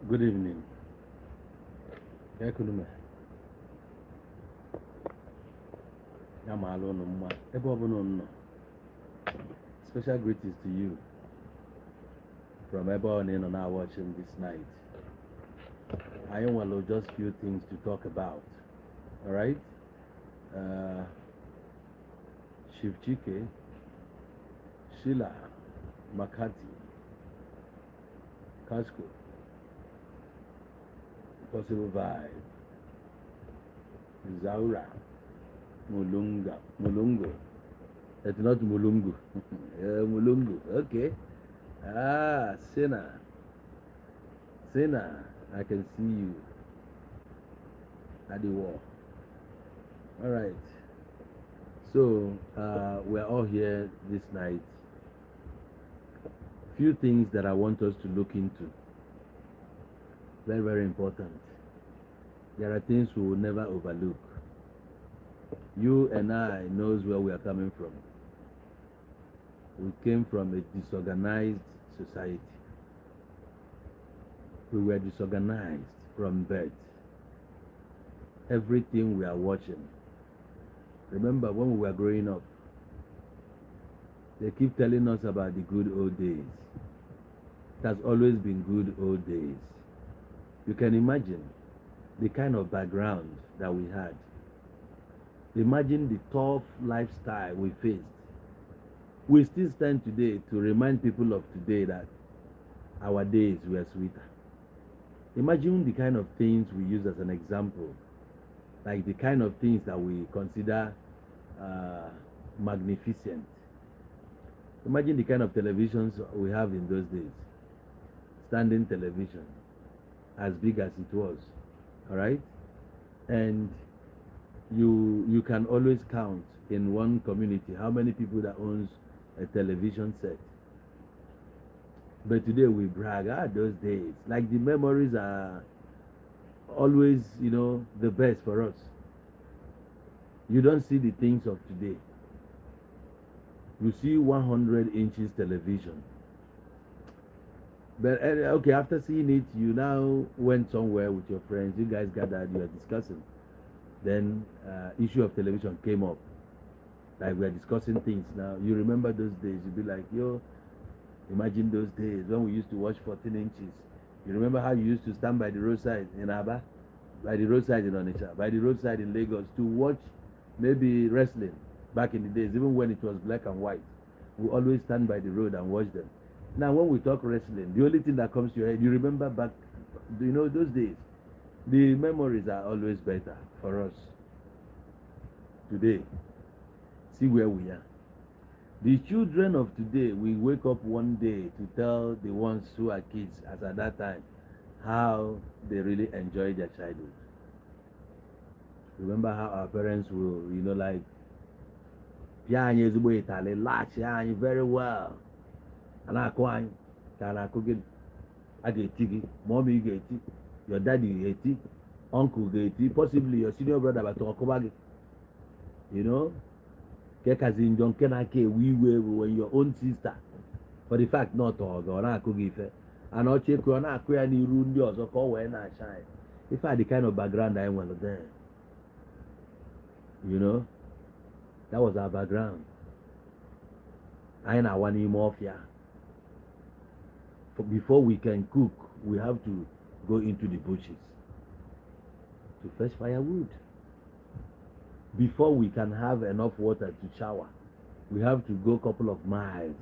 Good evening. Ekunume. Ya maala unu mma ebe ọbụla unu nọ. Special greetings to you from ebe ọ na ị nọ na watching this night. Anyị nwere just few things to talk about. All right? Chief Chike, Sheila Makati, Casco, Possible Vibe, Zaura, Mulunga, Mulungu. It's not Mulungu. Mulungu. Okay. Ah, Sina. Sina, I can see you at the wall. All right. So we're all here this night. Few things that I want us to look into. Very, very important. There are things we will never overlook. You and I knows where we are coming from. We came from a disorganized society. We were disorganized from birth. Everything we are watching. Remember when we were growing up, they keep telling us about the good old days. It has always been good old days. You can imagine the kind of background that we had. Imagine the tough lifestyle we faced. We still stand today to remind people of today that our days were sweeter. Imagine the kind of things we use as an example, like the kind of things that we consider magnificent. Imagine the kind of televisions we have in those days. Standing television, as big as it was. All right? And you can always count in one community how many people that owns a television set. But today we brag, ah, those days. Like the memories are always the best for us. You don't see the things of today. You see 100 inches television. But okay, after seeing it, you now went somewhere with your friends. You guys gathered, you were discussing. Then issue of television came up. Like we are discussing things now. You remember those days? You'd be like, "Yo, imagine those days when we used to watch 14 inches." You remember how you used to stand by the roadside in Aba, by the roadside in Onitsha, by the roadside in Lagos to watch maybe wrestling back in the days, even when it was black and white. We always stand by the road and watch them. Now, when we talk wrestling, the only thing that comes to your head, you remember back, those days. The memories are always better for us today. See where we are. The children of today will wake up one day to tell the ones who are kids as at that time how they really enjoyed their childhood. Remember how our parents will like pịa anyị ezigbo ịtalị, lachi anyị very well. A na-akụ anyị ka a na-akụ gị, a ga-eti gị, mommy ga-eti, your daddy ga-eti, uncle ga-eti, possibly your senior brother bata ọkụba gị. Nke kazi njọ, nke na-aka ewe iwe bụ when your own sister, for the fact na ọ tọọ gị, ọ na-akụ gị ife ana ọchị eko, ọ na-akụ ya n'iru ndị ọzọ ka ọ wee na-acha anyị ife a. The kind of background anyị nwere then, that was our background. Anyị na-awa n'ime ọfịa. Before we can cook, we have to go into the bushes to fetch firewood. Before we can have enough water to shower, we have to go a couple of miles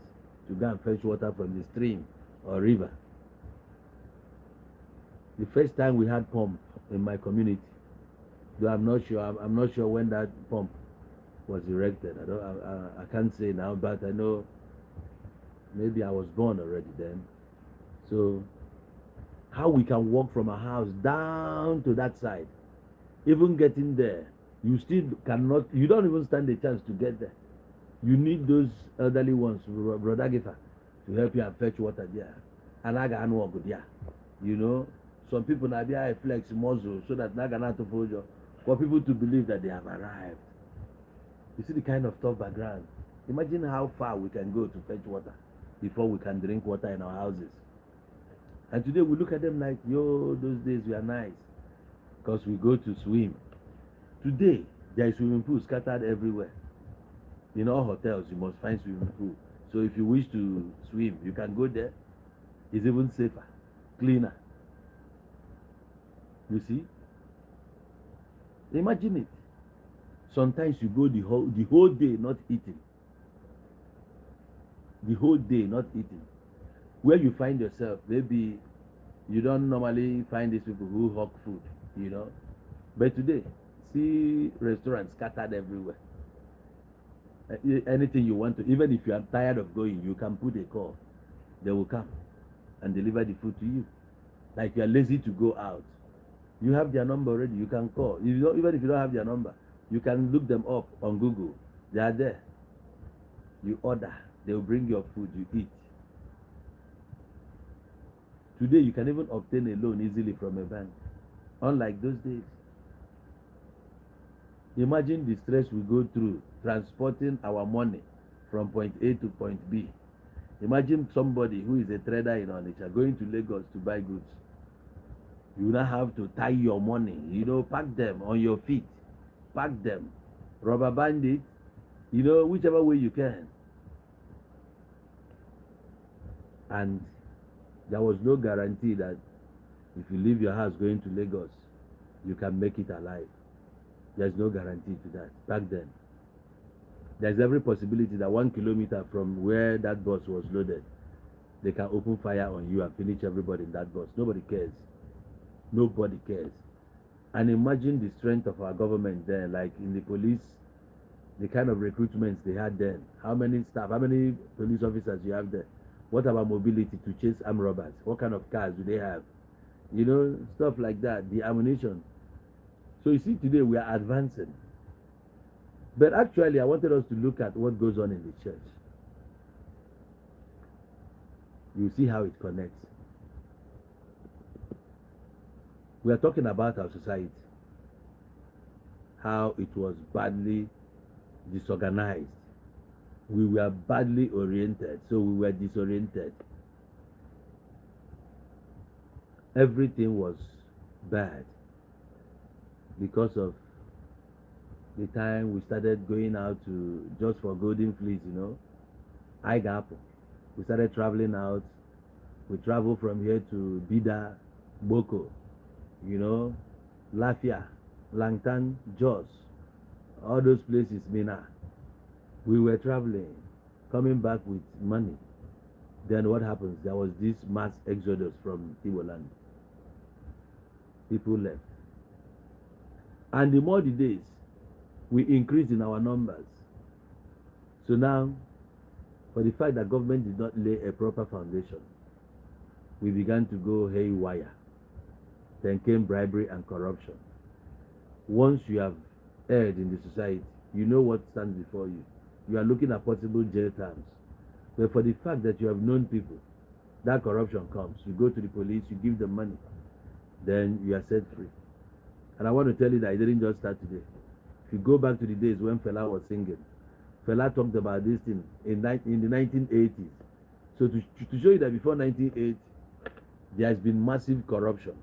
to go and fetch water from the stream or river. The first time we had pump in my community, though I'm not sure when that pump was erected. I don't, I can't say now, but I know maybe I was born already then. So how we can walk from a house down to that side, even getting there, you still cannot, you don't even stand a chance to get there. You need those elderly ones, brother Gifa, to help you and fetch water there. And I got no there. Some people now be flex muscle so that na gonna to for people to believe that they have arrived. You see the kind of tough background. Imagine how far we can go to fetch water before we can drink water in our houses. And today we look at them like, yo, those days were nice because we go to swim. Today, there is swimming pool scattered everywhere. In all hotels, you must find swimming pool. So if you wish to swim, you can go there. It's even safer, cleaner. You see? Imagine it. Sometimes you go the whole day not eating. The whole day not eating. Where you find yourself, maybe you don't normally find these people who hawk food. But today, see restaurants scattered everywhere. Anything you want to, even if you are tired of going, you can put a call. They will come and deliver the food to you. Like you are lazy to go out. You have their number already. You can call. If you don't, even if you don't have their number, you can look them up on Google. They are there. You order. They will bring your food. You eat. Today, you can even obtain a loan easily from a bank. Unlike those days. Imagine the stress we go through transporting our money from point A to point B. Imagine somebody who is a trader in Onitsha going to Lagos to buy goods. You now have to tie your money, pack them on your feet, pack them, rubber band it, whichever way you can. And there was no guarantee that if you leave your house going to Lagos, you can make it alive. There's no guarantee to that back then. There's every possibility that 1 kilometer from where that bus was loaded, they can open fire on you and finish everybody in that bus. Nobody cares. Nobody cares. And imagine the strength of our government then, like in the police, the kind of recruitments they had then. How many staff, how many police officers you have there? What about mobility to chase armed robbers? What kind of cars do they have? Stuff like that, the ammunition. So you see, today we are advancing. But actually, I wanted us to look at what goes on in the church. You see how it connects. We are talking about our society, how it was badly disorganized. We were badly oriented, so we were disoriented. Everything was bad because of the time we started going out to just for golden fleece. IGAP. We started traveling out. We traveled from here to Bida, Boko, Lafia, Langtang, Jos, all those places, Mina. We were traveling, coming back with money. Then what happens? There was this mass exodus from Igbo land. People left. And the more the days, we increased in our numbers. So now, for the fact that government did not lay a proper foundation, we began to go haywire. Then came bribery and corruption. Once you have erred in the society, you know what stands before you. You are looking at possible jail terms. But for the fact that you have known people, that corruption comes. You go to the police, you give them money, then you are set free. And I want to tell you that it didn't just start today. If you go back to the days when Fela was singing, Fela talked about this thing in the 1980s. So to show you that before 1980, there has been massive corruption.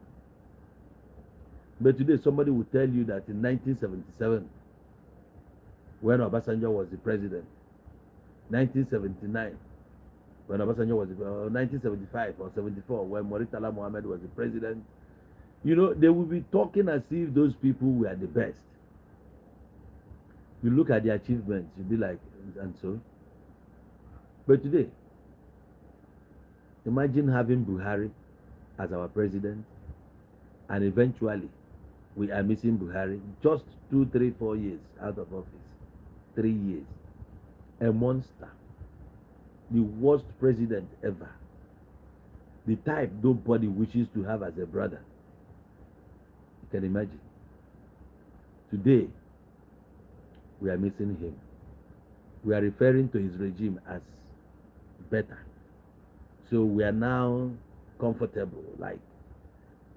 But today, somebody will tell you that in 1977, when Obasanjo was the president, 1979, when Obasanjo was 1975 or 74, when Muritala Mohammed was the president, they will be talking as if those people were the best. You look at the achievements, you'll be like, and so? But today, imagine having Buhari as our president, and eventually we are missing Buhari just 2, 3, 4 years out of office. 3 years. A monster. The worst president ever. The type nobody wishes to have as a brother. You can imagine. Today, we are missing him. We are referring to his regime as better. So we are now comfortable. Like,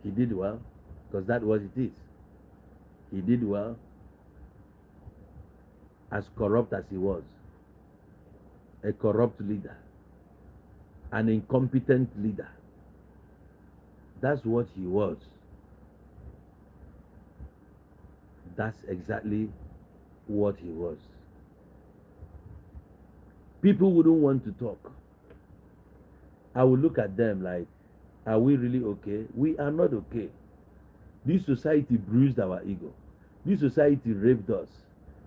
he did well, because that's what it is. He did well, as corrupt as he was. A corrupt leader, an incompetent leader. That's what he was. That's exactly what he was. People wouldn't want to talk. I would look at them like, are we really okay? We are not okay. This society bruised our ego. This society raped us.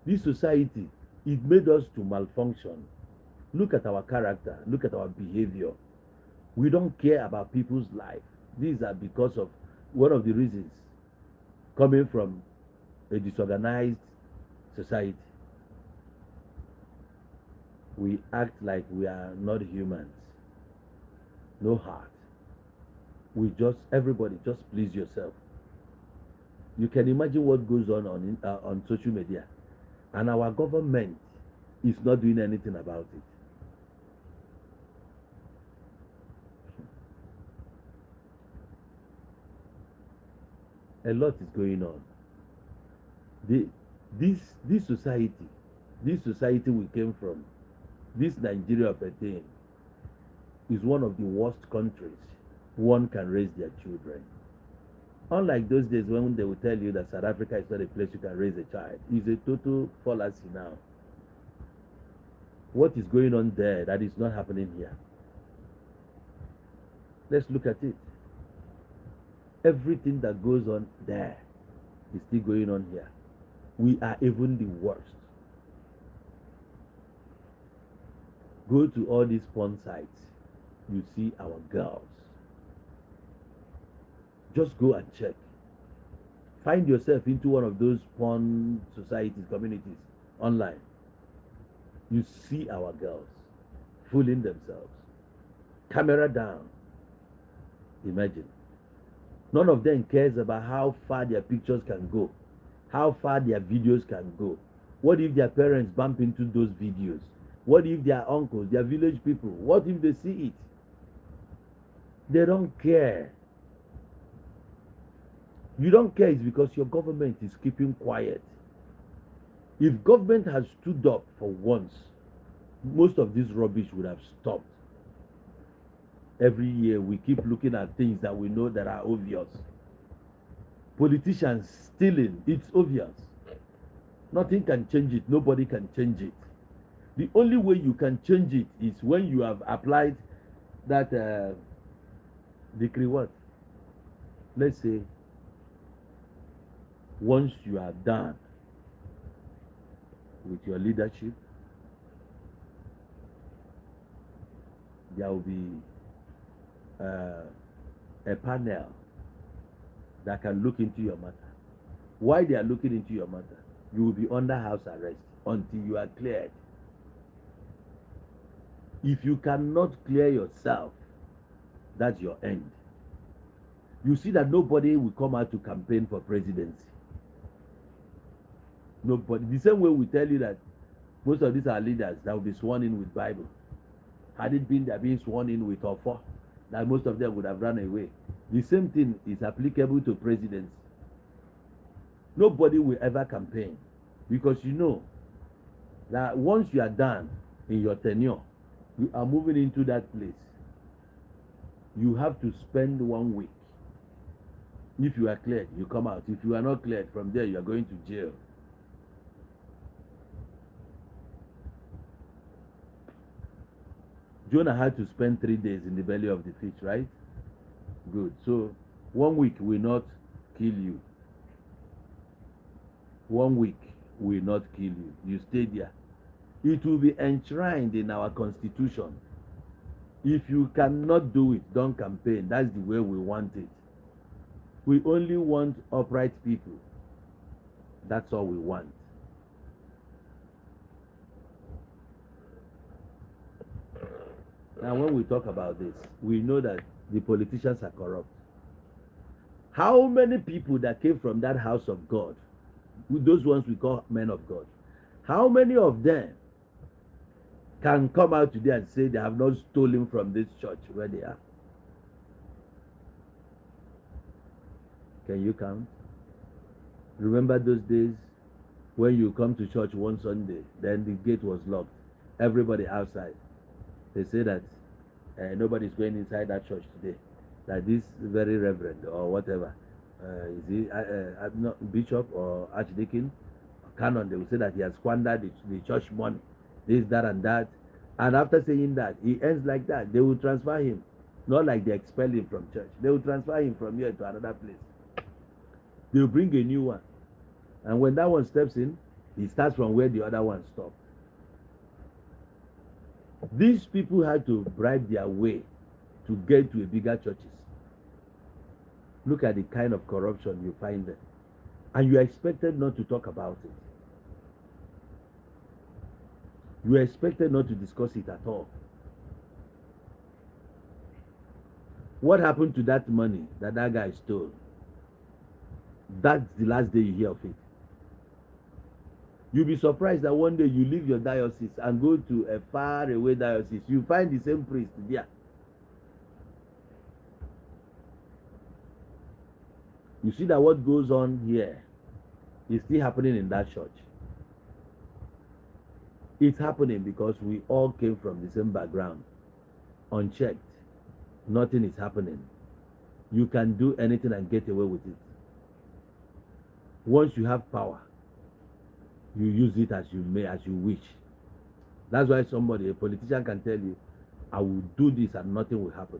This society, it made us to malfunction. Look at our character. Look at our behavior. We don't care about people's life. These are because of one of the reasons coming from a disorganized society. We act like we are not humans. No heart. We just, everybody, just please yourself. You can imagine what goes on social media. And our government is not doing anything about it. A lot is going on. This society we came from, this Nigeria of a thing, is one of the worst countries one can raise their children. Unlike those days when they will tell you that South Africa is not a place you can raise a child, it's a total fallacy now. What is going on there that is not happening here? Let's look at it. Everything that goes on there is still going on here. We are even the worst. Go to all these porn sites, you see our girls. Just go and check. Find yourself into one of those porn societies, communities online. You see our girls fooling themselves. Camera down. Imagine. None of them cares about how far their pictures can go, how far their videos can go. What if their parents bump into those videos? What if their uncles, their village people, what if they see it? They don't care. You don't care is because your government is keeping quiet. If government has stood up for once, most of this rubbish would have stopped. Every year we keep looking at things that we know that are obvious. Politicians stealing, it's obvious. Nothing can change it. Nobody can change it. The only way you can change it is when you have applied that decree what? Let's say once you are done with your leadership, there will be a panel that can look into your matter. Why they are looking into your matter? You will be under house arrest until you are cleared. If you cannot clear yourself, that's your end. You see that nobody will come out to campaign for presidency. Nobody. The same way we tell you that most of these are leaders that will be sworn in with Bible. Had it been they're being sworn in with offer, that most of them would have run away. The same thing is applicable to presidency. Nobody will ever campaign because you know that once you are done in your tenure, you are moving into that place. You have to spend 1 week. If you are cleared, you come out. If you are not cleared, from there you are going to jail. Jonah had to spend 3 days in the belly of the fish, right? Good. So 1 week will not kill you. 1 week will not kill you. You stay there. It will be enshrined in our constitution. If you cannot do it, don't campaign. That's the way we want it. We only want upright people. That's all we want. Now, when we talk about this, we know that the politicians are corrupt. How many people that came from that house of God, those ones we call men of God, how many of them can come out today and say they have not stolen from this church where they are? Can you count? Remember those days when you come to church one Sunday, then the gate was locked, everybody outside. They say that nobody's going inside that church today. That this very reverend or whatever, is he not bishop or archdeacon, or canon, they will say that he has squandered the church money, this, that, and that. And after saying that, he ends like that. They will transfer him. Not like they expel him from church. They will transfer him from here to another place. They will bring a new one. And when that one steps in, he starts from where the other one stopped. These people had to bribe their way to get to a bigger churches. Look at the kind of corruption you find there. And you are expected not to talk about it. You are expected not to discuss it at all. What happened to that money that that guy stole? That's the last day you hear of it. You'll be surprised that one day you leave your diocese and go to a far away diocese. You find the same priest there. You see that what goes on here is still happening in that church. It's happening because we all came from the same background. Unchecked. Nothing is happening. You can do anything and get away with it. Once you have power, you use it as you may, as you wish. That's why somebody, a politician, can tell you, I will do this and nothing will happen.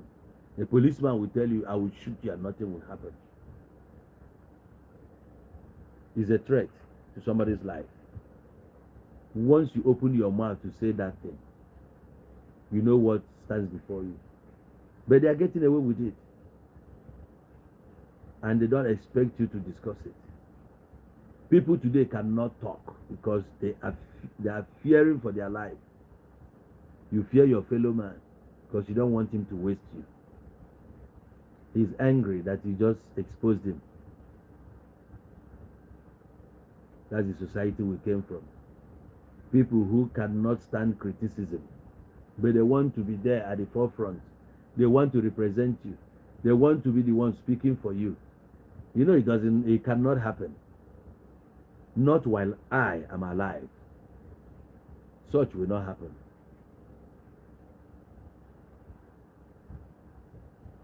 A policeman will tell you, I will shoot you and nothing will happen. It's a threat to somebody's life. Once you open your mouth to say that thing, you know what stands before you. But they are getting away with it. And they don't expect you to discuss it. People today cannot talk because they are fearing for their life. You fear your fellow man because you don't want him to waste you. He's angry that you just exposed him. That's the society we came from. People who cannot stand criticism, but they want to be there at the forefront. They want to represent you. They want to be the one speaking for you. You know, it cannot happen. Not while I am alive. Such will not happen.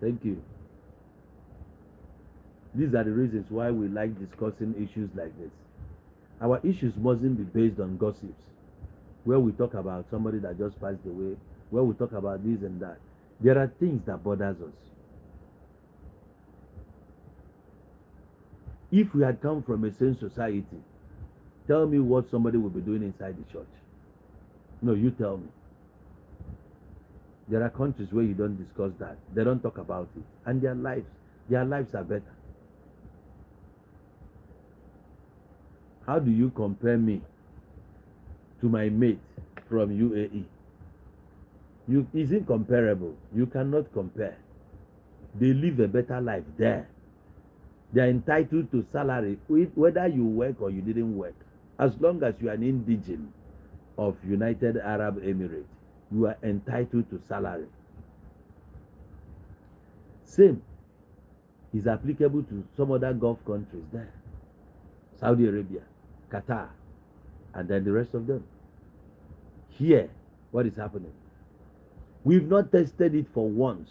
Thank you. These are the reasons why we like discussing issues like this. Our issues mustn't be based on gossips, where we talk about somebody that just passed away, where we talk about this and that. There are things that bothers us. If we had come from a sane society, tell me what somebody would be doing inside the church. No, you tell me. There are countries where you don't discuss that. They don't talk about it. And their lives are better. How do you compare me to my mate from UAE? You is incomparable. You cannot compare. They live a better life there. They are entitled to salary whether you work or you didn't work. As long as you are an indigene of United Arab Emirates, you are entitled to salary. Same is applicable to some other Gulf countries there. Saudi Arabia, Qatar, and then the rest of them. Here, what is happening? We've not tested it for once.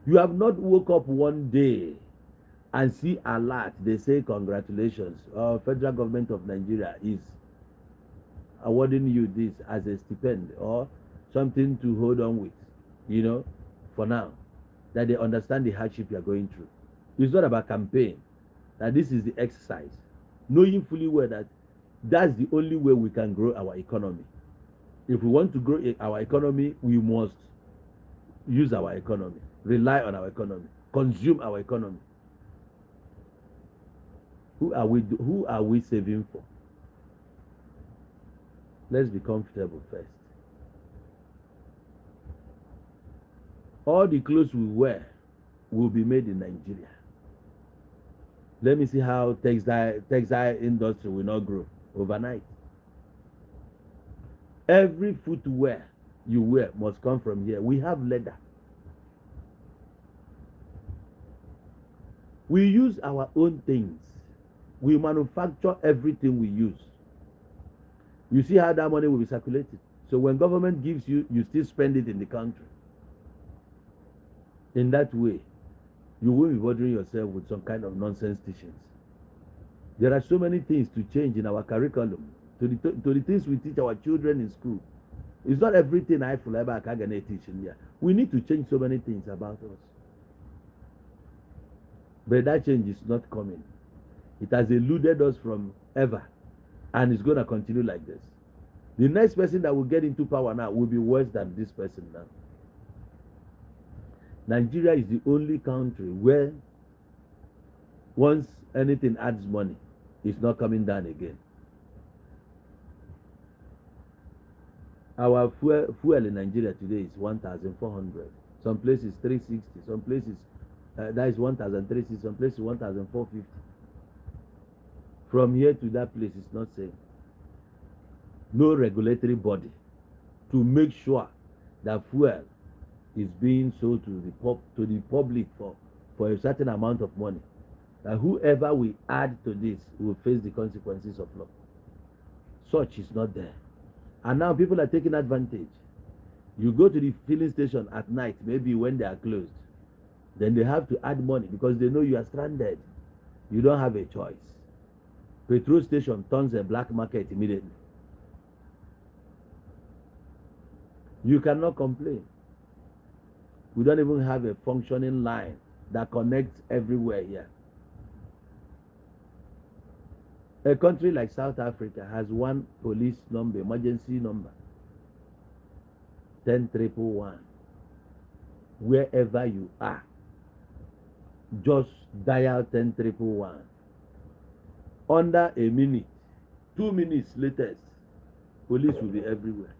You have not woke up one day and see alert. They say, congratulations. Federal government of Nigeria is awarding you this as a stipend or something to hold on with, for now. That they understand the hardship you are going through. It's not about campaign. That this is the exercise. Knowing fully well that that's the only way we can grow our economy. If we want to grow our economy, we must use our economy, rely on our economy, consume our economy. Who are we saving for? Let's be comfortable first. All the clothes we wear will be made in Nigeria. Let me see how textile industry will not grow overnight. Every footwear you wear must come from here. We have leather. We use our own things. We manufacture everything we use. You see how that money will be circulated. So when government gives you, you still spend it in the country. In that way, You won't be bothering yourself with some kind of nonsense teachings. There are so many things to change in our curriculum, to the things we teach our children in school. It's not everything I feel ebe a ka a ga na-teach ndị a. We need to change so many things about us. But that change is not coming. It has eluded us from ever, and it's going to continue like this. The next person that will get into power now will be worse than this person now. Nigeria is the only country where once anything adds money, it's not coming down again. Our fuel in Nigeria today is 1,400. Some places 360, some places that is 1,360, some places 1,450. From here to that place is not same. No regulatory body to make sure that fuel is being sold to the public for a certain amount of money. That whoever we add to this will face the consequences of law. Such is not there. And now people are taking advantage. You go to the filling station at night, maybe when they are closed, then they have to add money because they know you are stranded. You don't have a choice. Petrol station turns a black market immediately. You cannot complain. We don't even have a functioning line that connects everywhere here. A country like South Africa has one police number, emergency number, 10111. Wherever you are, just dial 10111. Under a minute, 2 minutes latest, police will be everywhere.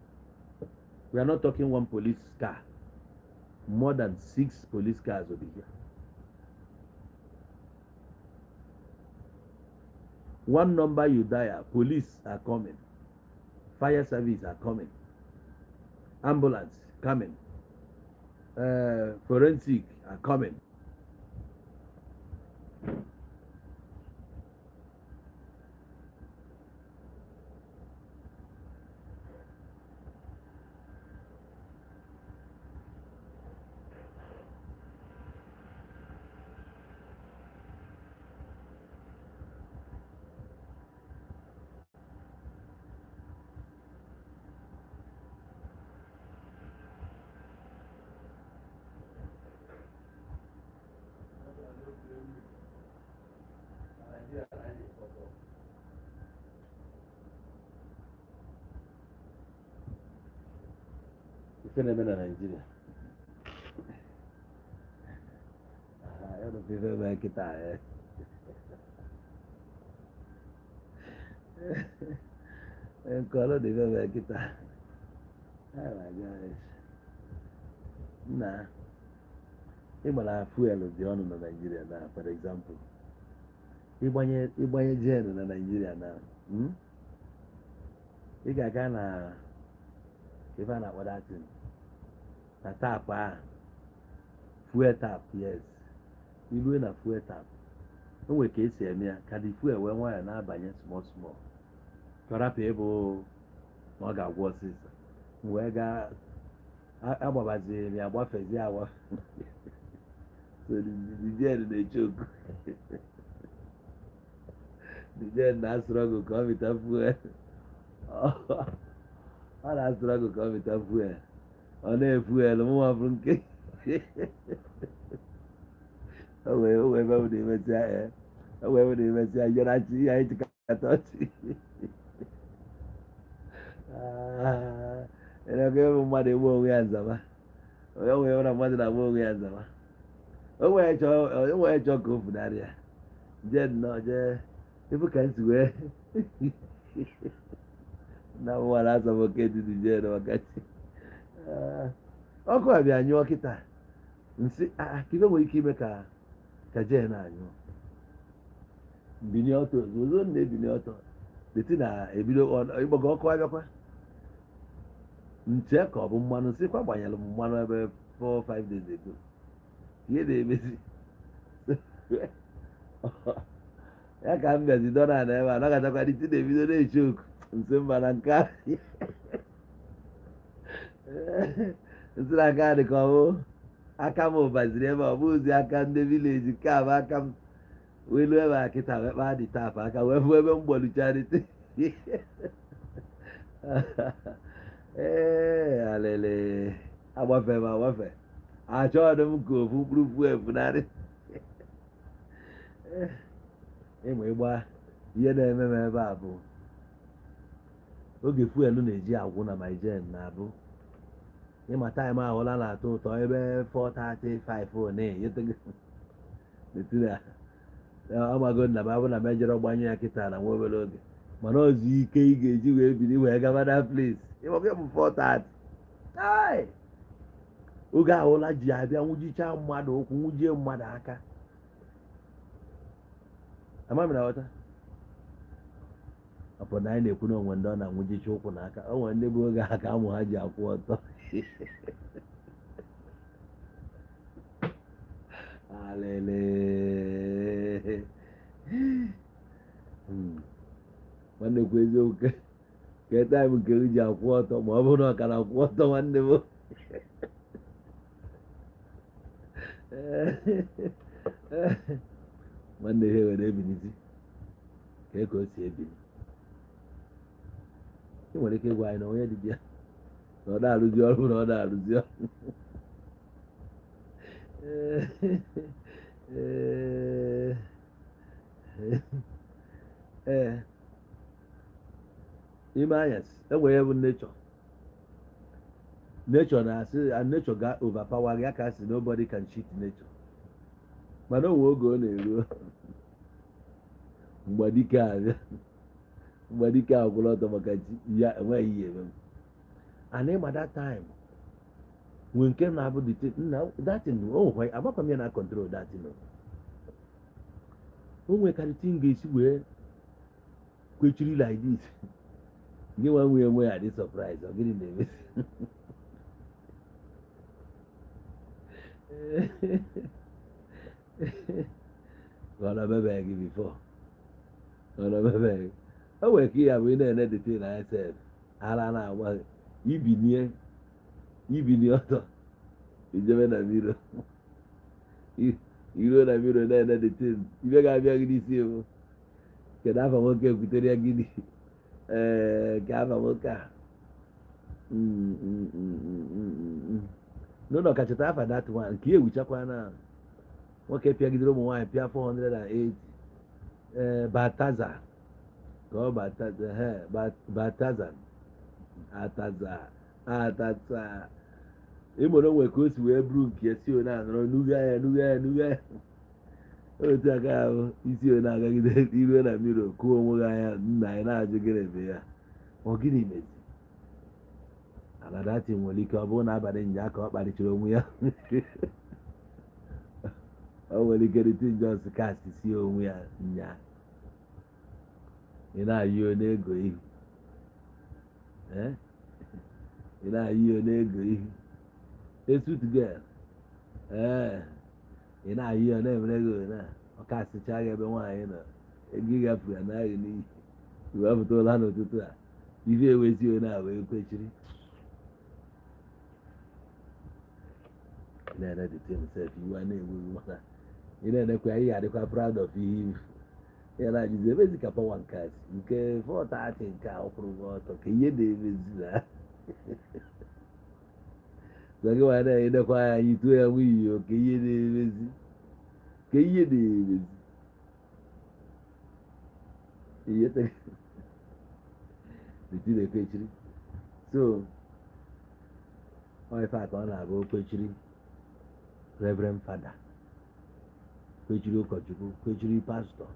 We are not talking one police car. More than six police cars will be here. One number you dial, police are coming, fire service are coming, ambulance coming, forensic are coming. Ife na-eme na Naịjirịa. Ah, ya bụ ife mee kịta eh. Nke ọlụ dị ife mee kịta. Oh my gosh. Nna, ịgbara fuel dị ọnụ na Naịjirịa na, for example, ịgbanye gen na Naịjirịa na, Ị ga-aga na ife a na-akpọ datin na tap ahụ, fuel tap, yes. Ilue na fuel tap, o nwere ka esi eme ya ka the fuel wee nwayọọ na-abanye small small, ka ọ rapụ ịbụ na ọ ga-agwụ ọsịsọ. M wee gaa agbabaziri ya, agbafezie agba, so the gen na-echoku, the gen na-struggle ka ọ mịta fuel. Ọ na-struggle ka ọ mịta fuel, ọ na-efuel. Mụnwa bụ nke o wee ebe m na-emesịa ya, o wee ebe m na-emesịa jere achị ihe anyị chịkọta ọchị. Elekwa ebe mmadụ egbu onwe ya nzama, onye nwere na mmadụ na-agba onwe ya nzama, o wee chọọ ka o funarị ya. Jee nnọọ, jee ịfụ ka m si wee na nwa na-asọmoke etiti jee maka chi ọkụ a bịa nyụọ kịta. Nsị ka ife nwere ike ime ka jee na-anyụ binye ọtọ. Ozugbo m na-ebinye ọtọ, deti na-ebido ịgbago ọkụ abịakwa nche ka ọ bụ mmanụ. Sịkwa gbanyere m mmanụ ebe 4 5 days ago. Ihe na-emezi ya ka m bịazi dọrọ na ebe a nọgatakwa, diti na-ebido na-eche oku. Nsị mba, na nke a, nsị na nke a dị ka ọ bụ Aka m baziri ebe ọ bụzi aka ndị village nke a bụ aka m wee luo ebe a kịta wee kpaa dị tap aka wee fụ ebe m gbọlucharịte. Ee, alele agbafe m agbafe, achọghị m ka ofu mkpụrụ fuel funarị. Ịma ịgba ihe na-eme m ebe a bụ oge fuel na-eji agwụ na my gen na-abụ ịma time ahụ ụla na-atọ ụtọ ebe 4:35 one amago nna m abụ na m ejere gbanye ya kịta na nwa obere oge, mana ọzọ ike ị ga-eji wee bili wee gaba that place ịgbakọ bụ 4:30. Ai! Oge ahụ ụla ji abịa nwụjichaa mmadụ ụkwụ, nwụjie mmadụ aka. Ama m na ghọta ọpụ na anyị na-ekwu na onwe ndị ọ na-anwụjicha ụkwụ n'aka, o nwere ndị bụ oge ha ka amụ ha ji akwụ ọtọ. Alele. Nwanne, kwu eziokwu, ke time nke m ji akwụ ọtọ ma ọ bụrụ na ọ ka na-akwụ ọtọ, nwanne m. Nwanne, ihe were ebilizi ka ka o si ebili. Ị nwere ike ịgwa anyị na onye dibịa na ọ na-arụzi ọrụ, na ọ na-arụzi ọrụ. Ee, ime anyasị enwere ihe bụ nature. Nature na-asị and nature ga overpower ya ka asị nobody can cheat nature. Mana o nwee oge ọ na-eruo mgbadike abịa, mgbadike agwụla ọtọ maka chi ya enweghị ihe eme m. And ịma that time nwee nke na-abụ the thing nna that thing o nwekwa agbakwa m ya na control that thing o. O nwekarị thing ga-esi wee kwechiri like this, gị nwa nwunye nwe ya dị surprise, ọ gịnị na-emezi? Ọ na-emebeghị gị before, ọ na-emebeghị. O nwere ka ya bụ ị na-ene the thing anya sef, ara na-agba gị, ibinie ibinie ọtọ ijebe na mirror, iruo na mirror na-ene the thing, ibe ga-abịa gị n'isi ewu, kedu afa nwoke kwutere ya gịnị? Ee, nke afa nwoke a n'ụlọ kachata afa that one nke ya ewuchakwa na nwoke pịagidere ụmụ nwaanyị pịa 480. Ee, Bataza ka ọ Bataza, ee, Bataza ataza atata ịmụrụ onwe ka o si wee bụrụ nke si one anọrọ nugha ya nugha ya nugha ya otu aka ahụ isi one agagide iruo na mirror kụọ onwe gị anya nna anyị na-ajụ gịnị bụ ya, ọ gịnị mezi ala dati nwere ike ọ bụrụ na abalị nya ka ọ kparịchara onwe ya, o nwere ike the thing just cast si onwe ya nya ị na-ayị n'ego ihu, ị na-ayị n'ego ihu a sweet girl, ee, ị na-ayị ya na-emere gị na ọ kasịcha gị ebe nwaanyị nọ, ego ị gafuru ya naghị n'iyi wepụta ụla n'ụtụtụ a ife ewezi onye a wee kwechiri na-ene the thing sef iwe a na-ewe iwe, mana ị na-enekwa ya, ị ga-adịkwa proud of ihe ifu ya na-ajụzi ebezi ka power nke a si nke 4:30 nke a ọ kwụrụ gị ọtọ ka ihe na-emezi na sọ gị nwa na-enekwa ya anyị tuo ya nwunye ka ihe na-emezi, ka ihe na-emezi ihe the thing ekwechiri. So ọ ife a ka ọ na-abụ okwechiri Reverend Father, kwechiri ụkọchukwu, kwechiri pastọ,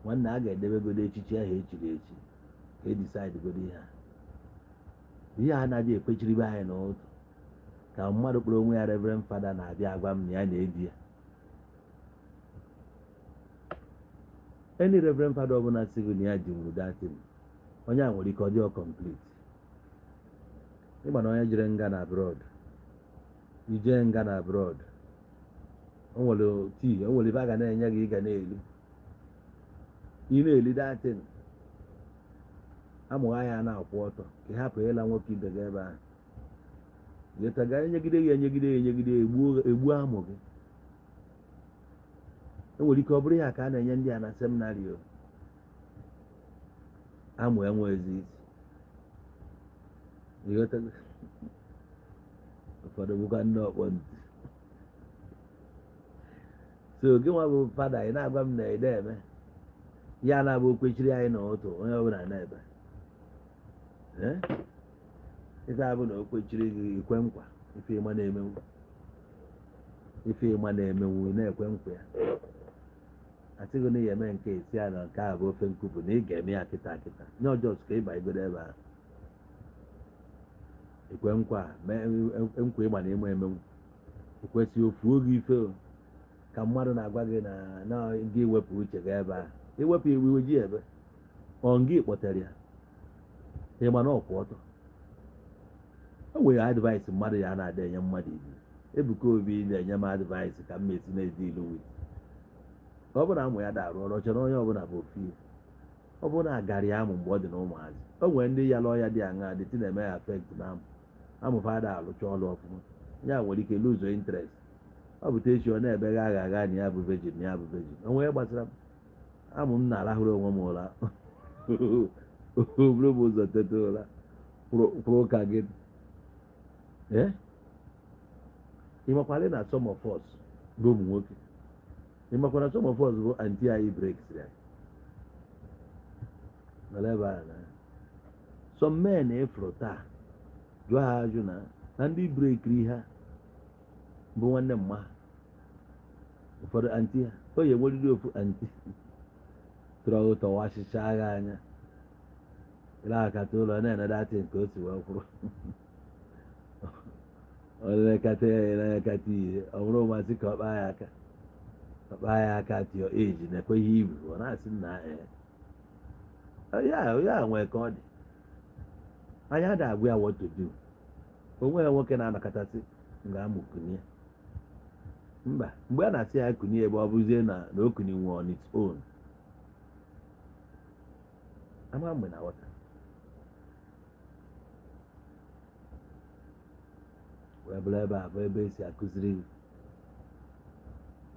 nwanne, a ga-edebegodo echichi ahụ echiri echi ka e decide godo ihe a. Ihe a anaghị ekwechiribe anyị n'ụtụ ka mmadụ kpọrọ onwe ya Reverend Father na-abịa agwa m na ya na-edi ya. Any Reverend Father ọbụla sị gị na ya ji nwuru that thing, onye a nwere ike ọ dịghị complete. Ịma na onye jere nga na abroad, ije nga na abroad, o nwere tii, o nwere ife a ga na-enye gị, ị ga na-eli, ị na-eli that thing, amụgha ya na-akwụ ọtọ ka ị hapụ ịla nwoke ibe gị ebe ahụ. Ịghọtago? Enyegide ya, enyegide ya, enyegide ya, egbuo egbuo amụ gị. Enwere ike ọ bụrụ ya ka a na-enye ndị a na seminary o. Amụ enweghịzi isi. Ịghọtago? Ụfọdụ bụkwa ndị ọkpọ ntị. So gị nwa bụ fada, ị na-agwa m na ị na-eme ya na-abụ okwechiri anyị n'ụtụ, onye ọbụla na-ebe. Eh? Ife abụ na okwechiri gị, ikwe nkwa ife ịma na-emenwu, ife ịma na-emenwu, ị na-ekwe nkwa ya. Asịghị na ị ga-eme nke esi ya na nke a bụ ofe nkupu na ị ga-eme ya kịta kịta nye ọjọọ ka ịba igodo ebe ahụ ekwe nkwa a, mee nkwa ịma na ịma emenwu. O kwesịghị ofu oge ife o ka mmadụ na-agwa gị na gị wepụ uche gị ebe a, iwepụ iwu iwe ji ebe ọ ngị kpọtere ya, ịma na ọkwụ ọtọ. O nwere advice mmadụ ya na-ada enye mmadụ ibu. Ebuka Obi na-enye m advice ka m esi na-edi ilu with ọ bụrụ na amụ ya darụ ọrụ ọchọ na onye ọbụla bụ ofu ihe. Ọ bụrụ na agara ya amụ mgbe ọ dị na ụmụazị, o nwere ndị ya lụọ ya dị aṅa dị na-eme ya affect na amụ amụ fada alụcha ọlụ ọfụma, ya nwere ike lose interest. Ọ bụ echi ọ na-ebe agha agha na ya bụ virgin, na ya bụ virgin. O nwere gbasara m, amụ m na-arahụrụ onwe m ụra, bụrụ m ụzọ teta ụra kwụrụ ụka gị. Ee, ị makwara na some of us bụ ụmụ nwoke, ị makwara na some of us bụ aunty anyị breaks ya nọrọ ebe a na some men efuru taa, jụọ ha ajụ na ndị breakiri ha bụ nwanne mma ha, ụfọdụ aunty ha. O yi enweriri ofu aunty tụrụ ụtọ wasịcha agha anya ile akata ụlọ na-ene datin ka o si wee kwụrụ. Ọ na-ekata ya, na-ekata ihe ọ bụrụ ụmasị ka ọ kpaa ya aka, ọ kpaa ya aka at your age na-ekwe ihe ibu. Ọ na-asị na ya ya nwee ka ọ dị anya ada agwa ya what to do. Onwe ya nwoke na-anọkọtasị nga-amụ kunie mba. Mgbe a na-asị ya kunie, ebe ọ bụzie na o kuni nwe on its own ama mgbe na ghọta wee bụrụ ebe a bụ ebe esi akụziri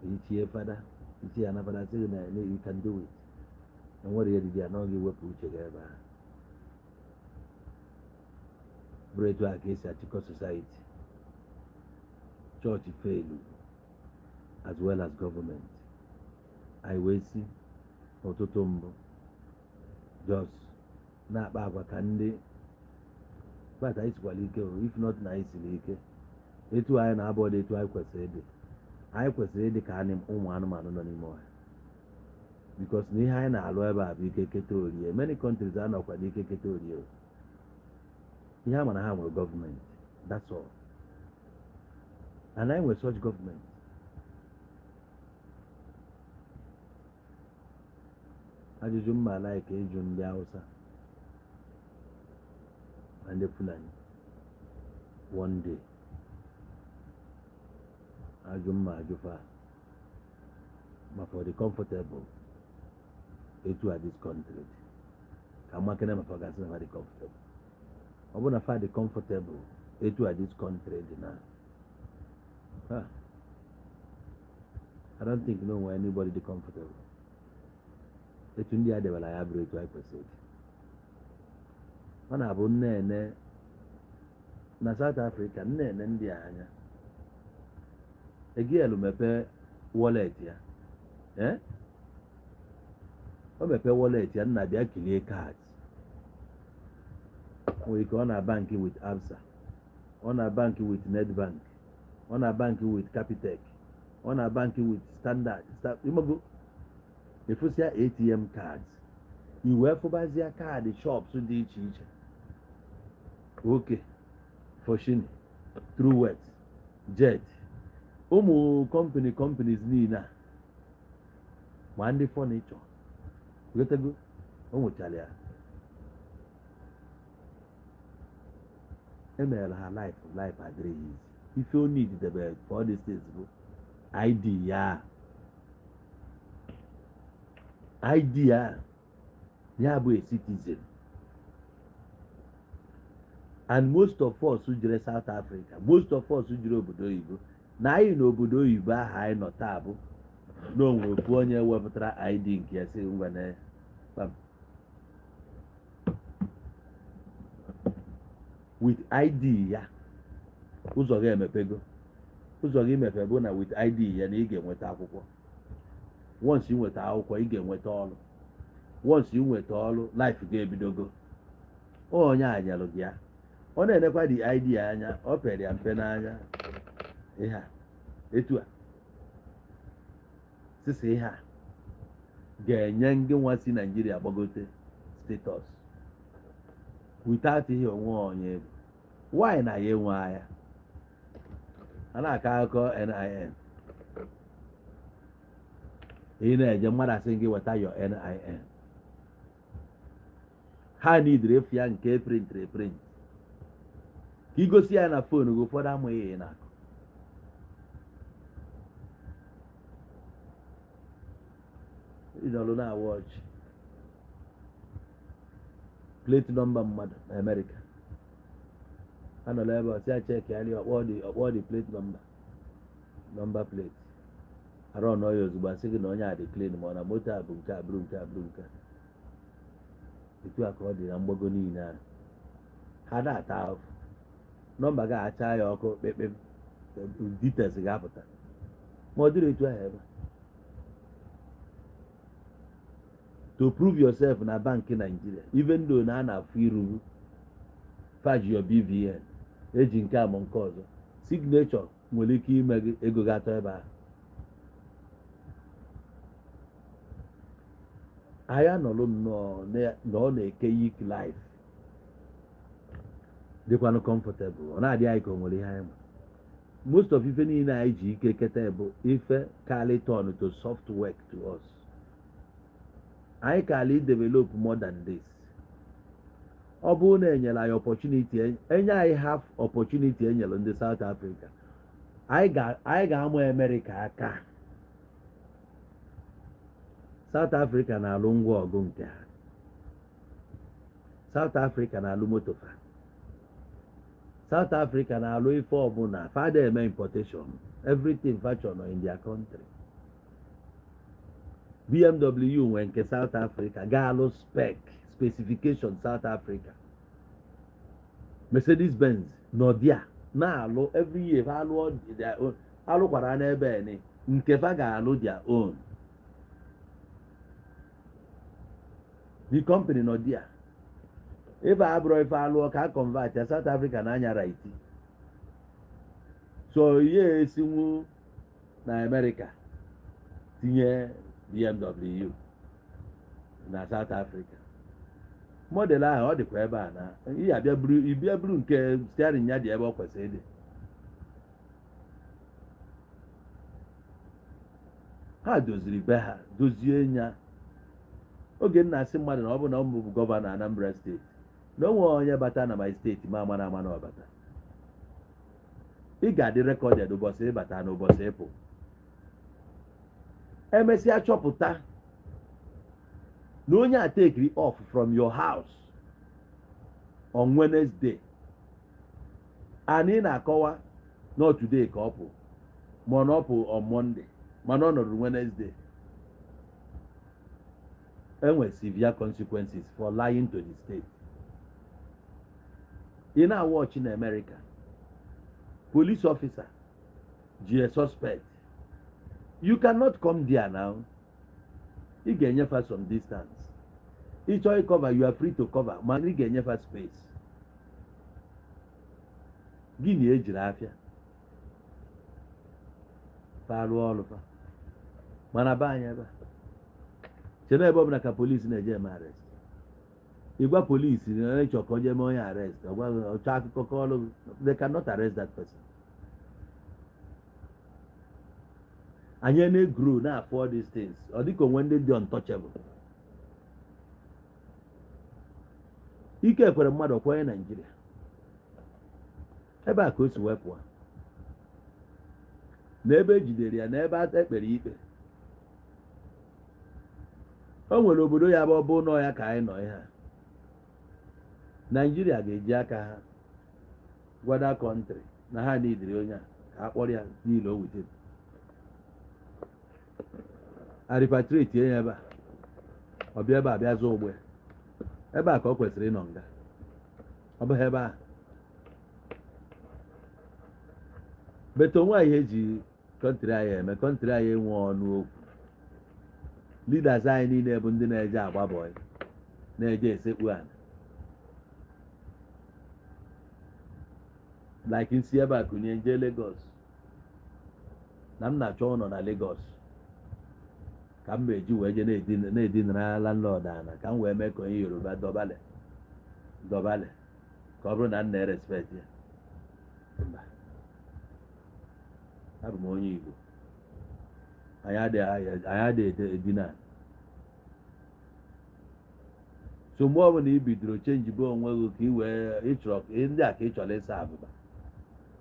gị ichie fada, ichie ya na fada sị gị na you can do it, na nwere ihe dịdị ya na ọ ga-ewepụ uche gị ebe ahụ. Bụrụ etu a ka esi achịkọ society. Chọọchị failu as well as gọọmenti. Anyị wee si n'ụtụtụ mbụ just na-akpa agwa ka ndị but anyị sikwara ike o. If not na anyị siri ike etu anyị na-abụ dị, etu anyị kwesịrị ịdị, anyị kwesịrị ịdị ka ụmụ anụmanụ nọ n'ime ọhịa, because na ihe anyị na-alụ ebe a bụ ike keta orie. Many countries anọkwa n'ike keta orie o. Ihe a ma na ha nwere gọọmenti, that's all. And anyị nwere such gọọmenti. Ajụjụ mma like ịjụ ndị Hausa na ndị Fulani one day, ajụ mma ajụfa ma for the comfortable etu a this country dị ka makene ma fa gasị na fa dị comfortable. Ọ bụrụ na fa dị comfortable etu a this country dị na ha, I don't think no nwere anybody dị comfortable etu ndị a debara ya bụrụ etu anyị kwesịrị ịdị. Ọ na-abụ nnene na South Africa, nnene ndị a anya egielu mepee wallet ya, eh? O mepee wallet ya, nna, bịa kilie card. Nwere ike ọ na bank with Absa, ọ na bank with Nedbank, ọ na bank with Capitec, ọ na bank with Standard. Ịmago efụsịa ATM cards, i wee fụbazie kaadị shops dị iche iche, oke Foschini, Truworths, Jet, ụmụ company, companies niile a, ma ndị furniture gotego o nwechara ya. Emere ha life, life adịrị ya easy. Ife o need debe for all these things bụ ID ya, ID ya, ya bụ a citizen. And most of us jere South Africa, most of us jere obodo oyibo, na anyị n'obodo oyibo ahụ anyị nọ taa bụ na onwe ofu onye wepụtara ID nke ya, sị ngwa na kpam with ID ya, ụzọ gị emepego. Ụzọ gị mepe bụ na with ID ya na ị ga-enweta akwụkwọ. Once ị nweta akwụkwọ, ị ga-enweta ọrụ. Once ị nweta ọrụ, life ga-ebidogo. Onye a nyelụ gị ya, ọ na-enekwa the ID anya, ọ pere ya mpe n'anya. Ihe a etu a sisi, ihe a ga-enye ndị nwa si Naijiria gbagote status. Without ihe onwe onye bụ why na ya enwe agha a na-akọ akụkọ NIN. Ị na-eje, mmadụ asị gị weta your NIN. Ha nidiri efu ya nke printịrị print ka igosi ya na phone gị. Ụfọdụ amaghị ihe na-akụ. Ịnọlụ na watch plate number mmadụ na Amerịka, anọla ebe ọsị ya check ya, ọkpọ dị plate number plate arụ ọnọ ya ozugbo, asị gị na onye a dị clean, ma ọ na moto a bụ nke a bụrụ nke a bụrụ nke a. Etu a ka ọ dị na mgbago niile ahụ. Ha na-ata ahụhụ, nọmba ga-acha ya ọkụ kpekpem, details ga-apụta, ma ọ dịrị etu ahụ ebe a. To prove yourself na bank Nigeria, even though na a na-afụ iru faji your BVN, eji nke a ma nke ọzọ, signature nwere ike ime gị ego ga-atọ ebe ahụ. Anyị anọlụ nnọọ na ọ na-eke yik life dịkwanụ comfortable. Ọ na-adị anyị ka o nwere ihe anyị ma. Most of ife niile anyị ji ike keta bụ ife kali turn to soft work to us. Anyị kali develop more than this. Ọ bụrụ na enyere anyị opportunity, enye anyị half opportunity enyere ndị South Africa, anyị ga-amụ America aka. South Africa na-alụ ngwa ọgụ nke ha, South Africa na-alụ moto fa, South Africa na-alụ ife ọbụla fada eme importation. Everything fashion in their country. BMW nwere nke South Africa ga-alụ spec specification South Africa. Mercedes Benz nọdịa na-alụ every year, fa alụọ their own. Alụkwara n'ebe ni nke fa ga-alụ their own. The company nọ there. Ife abụrụ ife alụọ ka a convert ya South Africa na anya right. So ihe esinwu na America tinye BMW na South Africa model ahụ, ọ dịkwa ebe a na ihe abịa buru ịbịa buru nke steering ya dị ebe ọ kwesịrị ịdị. Ha doziri be ha, dozie ya. Oge m na-asị mmadụ na ọ bụ na ọ bụ gọvanọ Anambra Steeti, na o nwere onye bata na my steeti ma ama na ama na ọbata, ị ga-adị recorded ụbọchị ịbata na ụbọchị ịpụ. Emesịa chọpụta na onye a take off from your house on Wednesday and ị na-akọwa not today ka ọ pụ, ma ọ na ọ pụ on Monday, mana ọ nọrọ Wednesday, enwe severe consequences for lying to the state. Ị na-awọchị na America, police officer ji a suspect, you cannot come there now. Ị ga-enyefe some distance. Ị chọọ ịcover, you are free to cover, mana ị ga-enyefe space. Gị na ejiri afịa fa rụọ ọrụ fa. Mana be anyị ebe a, chere ebe ọbụla ka polisi na-eje eme arrest, ịgwa polisi na onye chọrọ ka o jee mee onye arrest, ọ gwa gị, ọ chọọ akụkọ ka ọlụ gị, they cannot arrest that person. Anyị na-egrow na-afụ all these things, ọ dịka onwe ndị dị untouchable. Ike kwere mmadụ ọkwa Naijiria ebe a ka o si wee pụọ na ebe ejidere ya na ebe ekpere ikpe. O nwere obodo ya bụ ọ bụ nọ ya ka anyị nọ ihe a. Naijiria ga-eji aka ha Gwa that country na ha neediri onye a ka a kpọrọ ya deal with him, a repatriate ya ebe a, ọ bịa ebe a bịa zụọ ụgbọ ya. Ebe a ka ọ kwesịrị ịnọ nga, ọ bụghị ebe a. But onwe ihe eji country anyị eme. Country anyị enwe ọnụ okwu. Leaders anyị niile bụ ndị na-eje agba bọị, na-eje esekpu ala. Like nsi ebe a kụnye nje Lagos na m na-achọ ụlọ na Lagos ka m eji wee je na-edinara landlord ana, ka m wee mee ka onye Yoruba dọbale dọbale, ka ọ bụrụ na m na-erespect ya. Mba, abụ m onye Igbo. Anyị adịghị edina. So mgbe ọbụla i bidoro change bụ onwe gị ka ị wee ịchọrọ ndị a ka ị chọrọ ịsa abụba,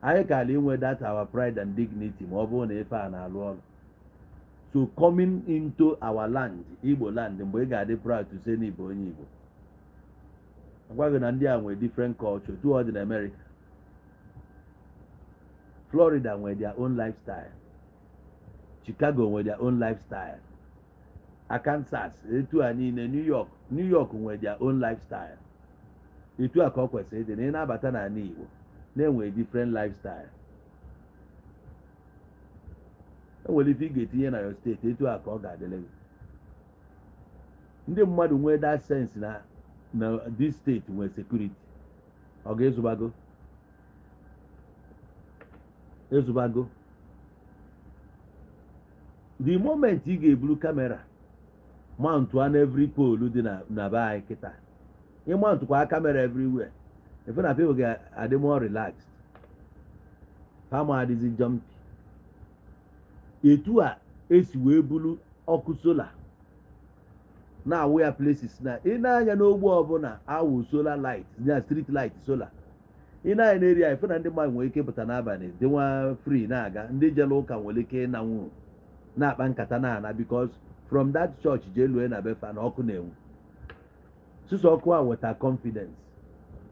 anyị ka ala inwe that our pride and dignity. Ma ọ bụrụ na ife a na-alụ ọrụ, so coming into our land, Igbo land, mgbe ị ga-adị proud to say na Igbo, onye Igbo, agwa gị na ndị a nwere different culture. Too ọ dị na America, Florida nwere their own lifestyle, Chicago nwere their own lifestyle, Arkansas etu a niile, New York, New York nwere their own lifestyle. Etu a ka ọ kwesịrị ịdị na ị na-abata n'ala Igbo na-enwe different lifestyle. Enwere ife ị ga-etinye na your state, etu a ka ọ ga-adịrị gị. Ndị mmadụ nwee that sense na this state nwee security, ọ ga-ezubago ezubago. The moment ị ga-eburu camera mount on every pole dị na be anyị kịta, ị mount kwa camera everywhere, ife na people ga-adị more relaxed, fama adịzi jumpy. Etu a esi wee buru ọkụ solar na-awụ ya places, na ị na-anya n'ogbe ọbụla awụ solar light na street light solar, ị na-anya n'area, ife na ndị mmadụ nwere ike pụta n'abalị dị nwa free na-aga. Ndị jere ụka nwere ike ịnanwu na-akpa nkata na-ana, because from that church jee lue na befa na ọkụ na-enwu. Sụsọ ọkụ a weta confidence,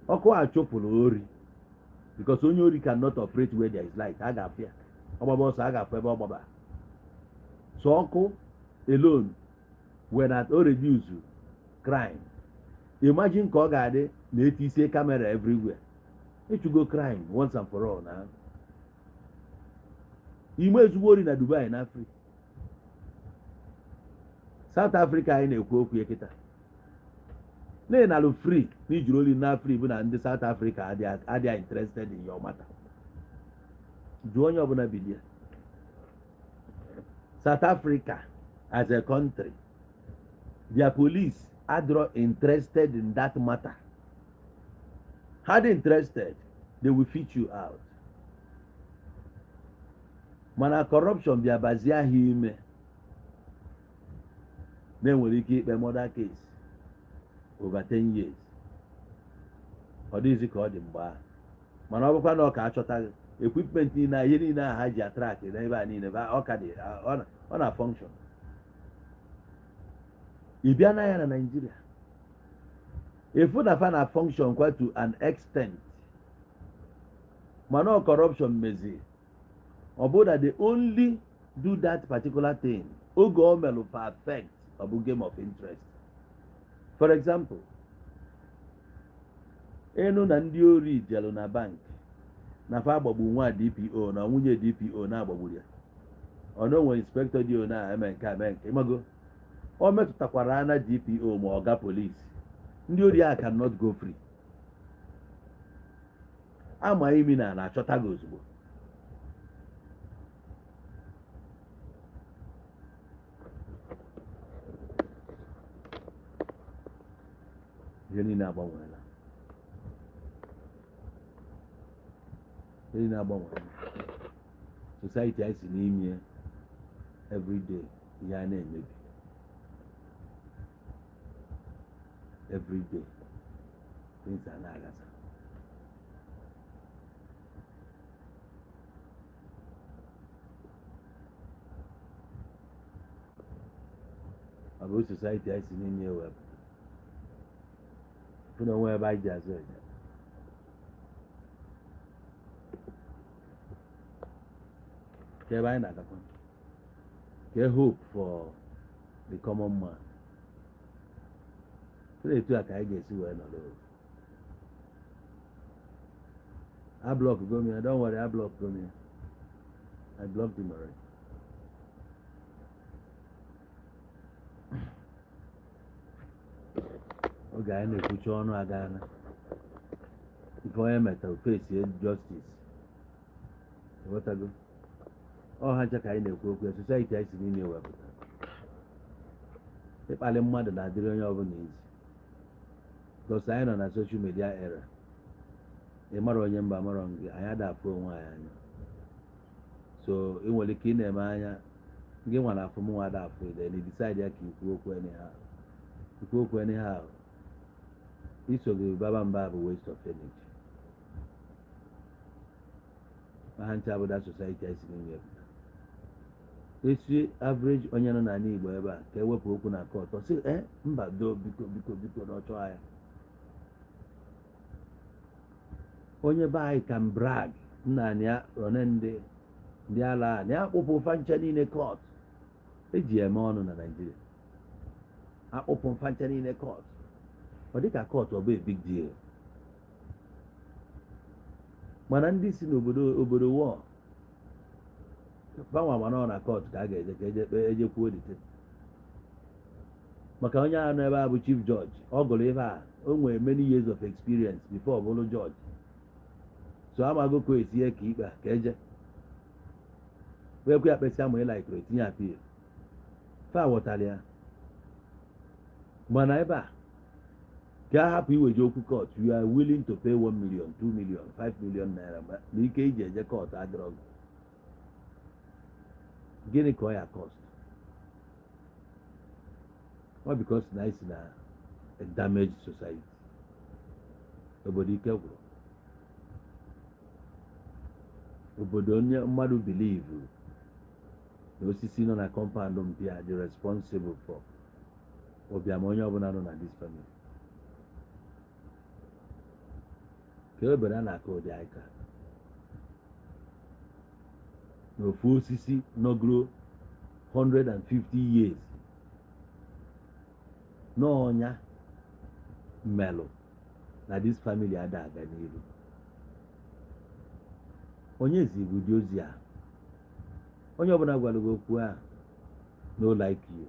ọkụ a chụpụrụ ori, because onye ori cannot operate where there is light. A ga-afụ ya, ọgbaba ọsọ, a ga-afụ ebe ọ gbaba. So ọkụ alone when at o reduce crime. Imagine ka ọ ga-adị na etisie camera everywhere, ịchụgo crime once and for all. Na ime ezigbo ori na Dubai, na Africa, South Africa anyị na-ekwu okwu ya kịta na-enalụ free na ijiri ori na free bụ na ndị South Africa adịghị interested in your matter. Jụọ onye ọbụla bilie. South Africa as a country, their police adịrọ interested in that matter. Had interested, they will fit you out. Mana corruption bịa bazie ha ime na-enwere ike ikpe murder case over 10 years. Ọ dịghịzị ka ọ dị mgbe ahụ. Mana ọ bụkwa na ọ ka achọta gị equipment niile, ihe niile ahụ ha ji atrack n'ebe a niile, ọ ka dị, ọ na function. Ị bịa na ya na Naịjirịa, efu na fa na function kwa to an extent, mana ọ corruption mezi. Ọ bụ na they only do that particular thing oge o melụ perfect, ọ bụ game of interest. For example, ịnụ na ndị ori jelu na bank na fa agbagbu nwa DPO na nwunye DPO na-agbagburu ya, ọ na onwe inspector dị na eme nke eme nke ịmago, o metụtakwara ana DPO ma ọga polisi, ndị ori a cannot go free. Ama imi na na-achọta gị ozugbo. Ihe niile agbanweela, ihe niile agbanweela. Society anyị si n'ime everyday, ihe a na-emebi everyday, things a na-agasa. Ọ bụ society anyị si n'ime wee pụta, fụ na onwe ebe anyị ji azụ eje. Ka ebe anyị na-agakwa, ka hope for the common man. Sị etu a ka anyị ga-esi wee nọrọ. I block go me. Don't worry, I block go me. I blocked him already. Oge anyị na-ekwuchi ọnụ agaana. Ife onye metara, face justice. Ịghọtago? Ọ ha ncha ka anyị na-ekwu okwu ya. Society anyị si n'ime wepụta ịkpali mmadụ na-adịrị onye ọbụla izi, because anyị nọ na social media era. Ị mara onye mba mara gị, anyị ada afụ onwe anyị anya. So ị nwere ike ị na-eme anya gị nwa na afụ m nwa ada afụ, then you decide ya ka ikwu okwu anyhow, ikwu okwu anyhow. Iso gị baba mba bụ waste of energy. Ma ha ncha bụ that society anyị si n'ime pụta. Esi average onye nọ n'ala Igbo ebe a ka ewepụ okwu na court, ọ sị e mba, doo, biko, biko, biko, na ọ chọọ ya. Onye be anyị can brag nna ya one ndị ala a na ya akpụpụ fancha niile court. Eji eme ọnụ na Naịjirịa, akpụpụ fancha niile court, ọ dịka court ọ bụ a big deal. Mana ndị si n'obodo obodo wọ banwa, mana ọ na court ka a ga-eje ka eje kpee, eje kwuo dite maka onye ahụ nọ ebe a bụ chief judge. Ọ gụrụ ebe a, o nwere many years of experience before ọ bụrụ judge, so amago ka o esi ka ikpe a ka eje wee kwe ya kpesịa. Ma ịlaikoro etinye appeal, fa ghọtara ya. Mana ebe a ka a hapụ iweje okwu court, you are willing to pay 1 million, 2 million, 5 million naira, ma ike iji eje court adịrọ gị. Gịnị ka ọ ya cost? Ọ because na anyị si na a damaged society, obodo ike gwụrụ, obodo onye mmadụ believe na osisi nọ na compound mpịa dị responsible for ụbịam onye ọbụla nọ na this family. Ka obodo a na-akọ ụdị aka na ofu osisi nọgoro 150 years n'ọnya melụ na this family ada aga n'iru. Onye ziri ụdị ozi a? Onye ọbụla gwara gị okwu a no like you.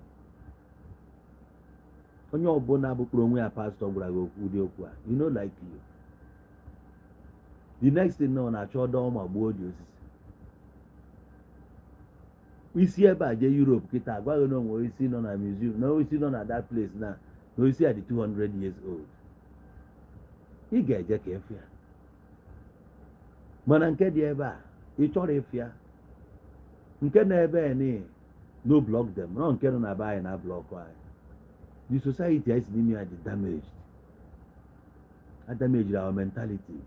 Onye ọbụla bụkpụrụ onwe ya pastọ gwara gị okwu ụdị okwu a, you no like you. The next thing na ọ na-achọ ọdọ ma gbuo dị osisi isi ebe a jee Europe kịta, agwaghị na onwe osisi nọ na museum, na osisi nọ na that place, na osisi a dị 200 years old. Ị ga-eje ka ịfụ ya. Mana nke dị ebe a, ị chọrọ ịfụ ya. Nke na ebe a ni no block them nọ, nke nọ na be anyị na block anyị. The society anyị si n'ime ya dị damaged, a damaged our mentality.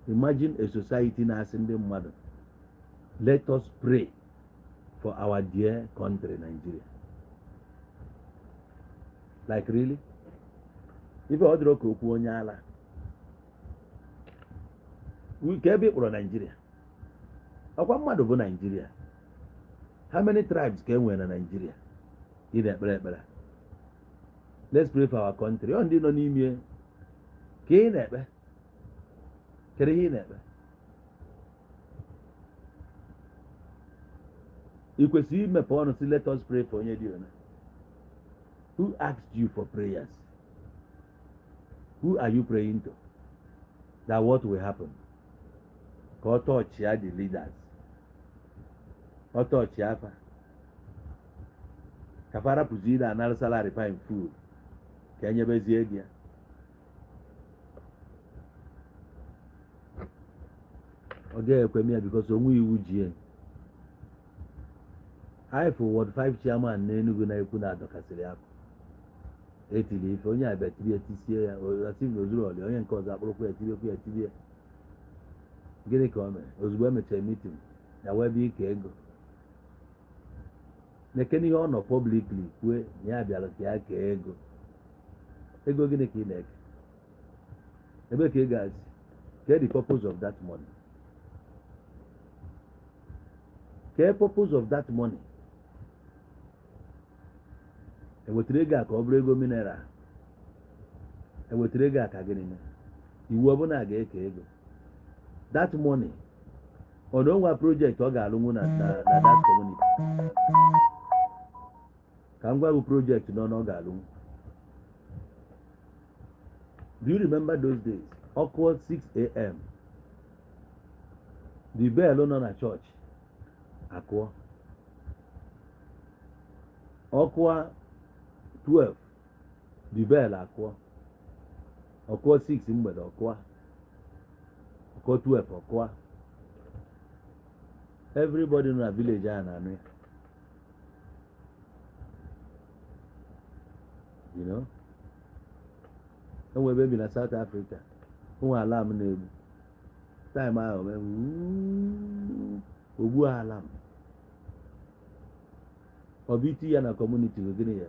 Imagine a society na-asị ndị mmadụ, "Let us pray for our dear country Nigeria." Like really? Ife ọ dịrọ ka okwu onye ala ka ebe ị kpọrọ Nigeria, ọkwa mmadụ bụ Nigeria. How many tribes ka e nwere na Nigeria? Ị na-ekpere ekpere, "Let's pray for our country." Ọ ndị nọ n'ime ka ị na-ekpe. Kedu ihe ị na-ekpe? Ị kwesịrị imepe ọnụ si, "Let us pray for onye dị one." Who asked you for prayers? Who are you praying to, that what will happen? Ka ọ touchịa the leaders, ọ touchịa afa ka fa rapụzi ire anara salary fine food ka enyebezie ego ya. Ọ gaghị ekwe m ya because onwe iwu ji ya. Anyị fụ ward 5 chairman n'Enugu na-ekwu na adọkasịrị akụ etiri ife onye abịa tiri etisie ya asị na ozuru ọlị. Onye nke ọzọ akpụrụkwa ya tiriekwu ya tirie. Gịnị ka o mere? Ozugbo e mechara meeting ya wee bịa ike ego na-ekene ihe ọ nọ publicly kwue na ya bịara ka ya kee ego. Ego gịnị ka ị na-eke? Ebe ka ego a si? Ke the purpose of that money? Ke purpose of that money? Ewetara ego a ka ọ bụrụ ego mineral? Ewetara ego a ka gịnị mee? Iwu ọbụla a ga-eke ego, that money, ọ na onwe project ọ ga-alụnwu na that community? Ka m gwa gị project nọ na ọ ga-alụnwu. Do you remember those days? Ọ kụọ 6 a.m., the bell nọ na chọọchị akụọ. Ọ kụọ 12, the bell akụọ. Ọ kụọ 6 mgbede, ọkụọ. Ọ kụọ 12, ọkụọ. Everybody nọ na village a na-anụ ya. Enwe ebe bi na South Africa, nwe alarm na-egbu time ahụ mee ogbu alarm. Ọ bụ iti ya na community bụ gịnị ya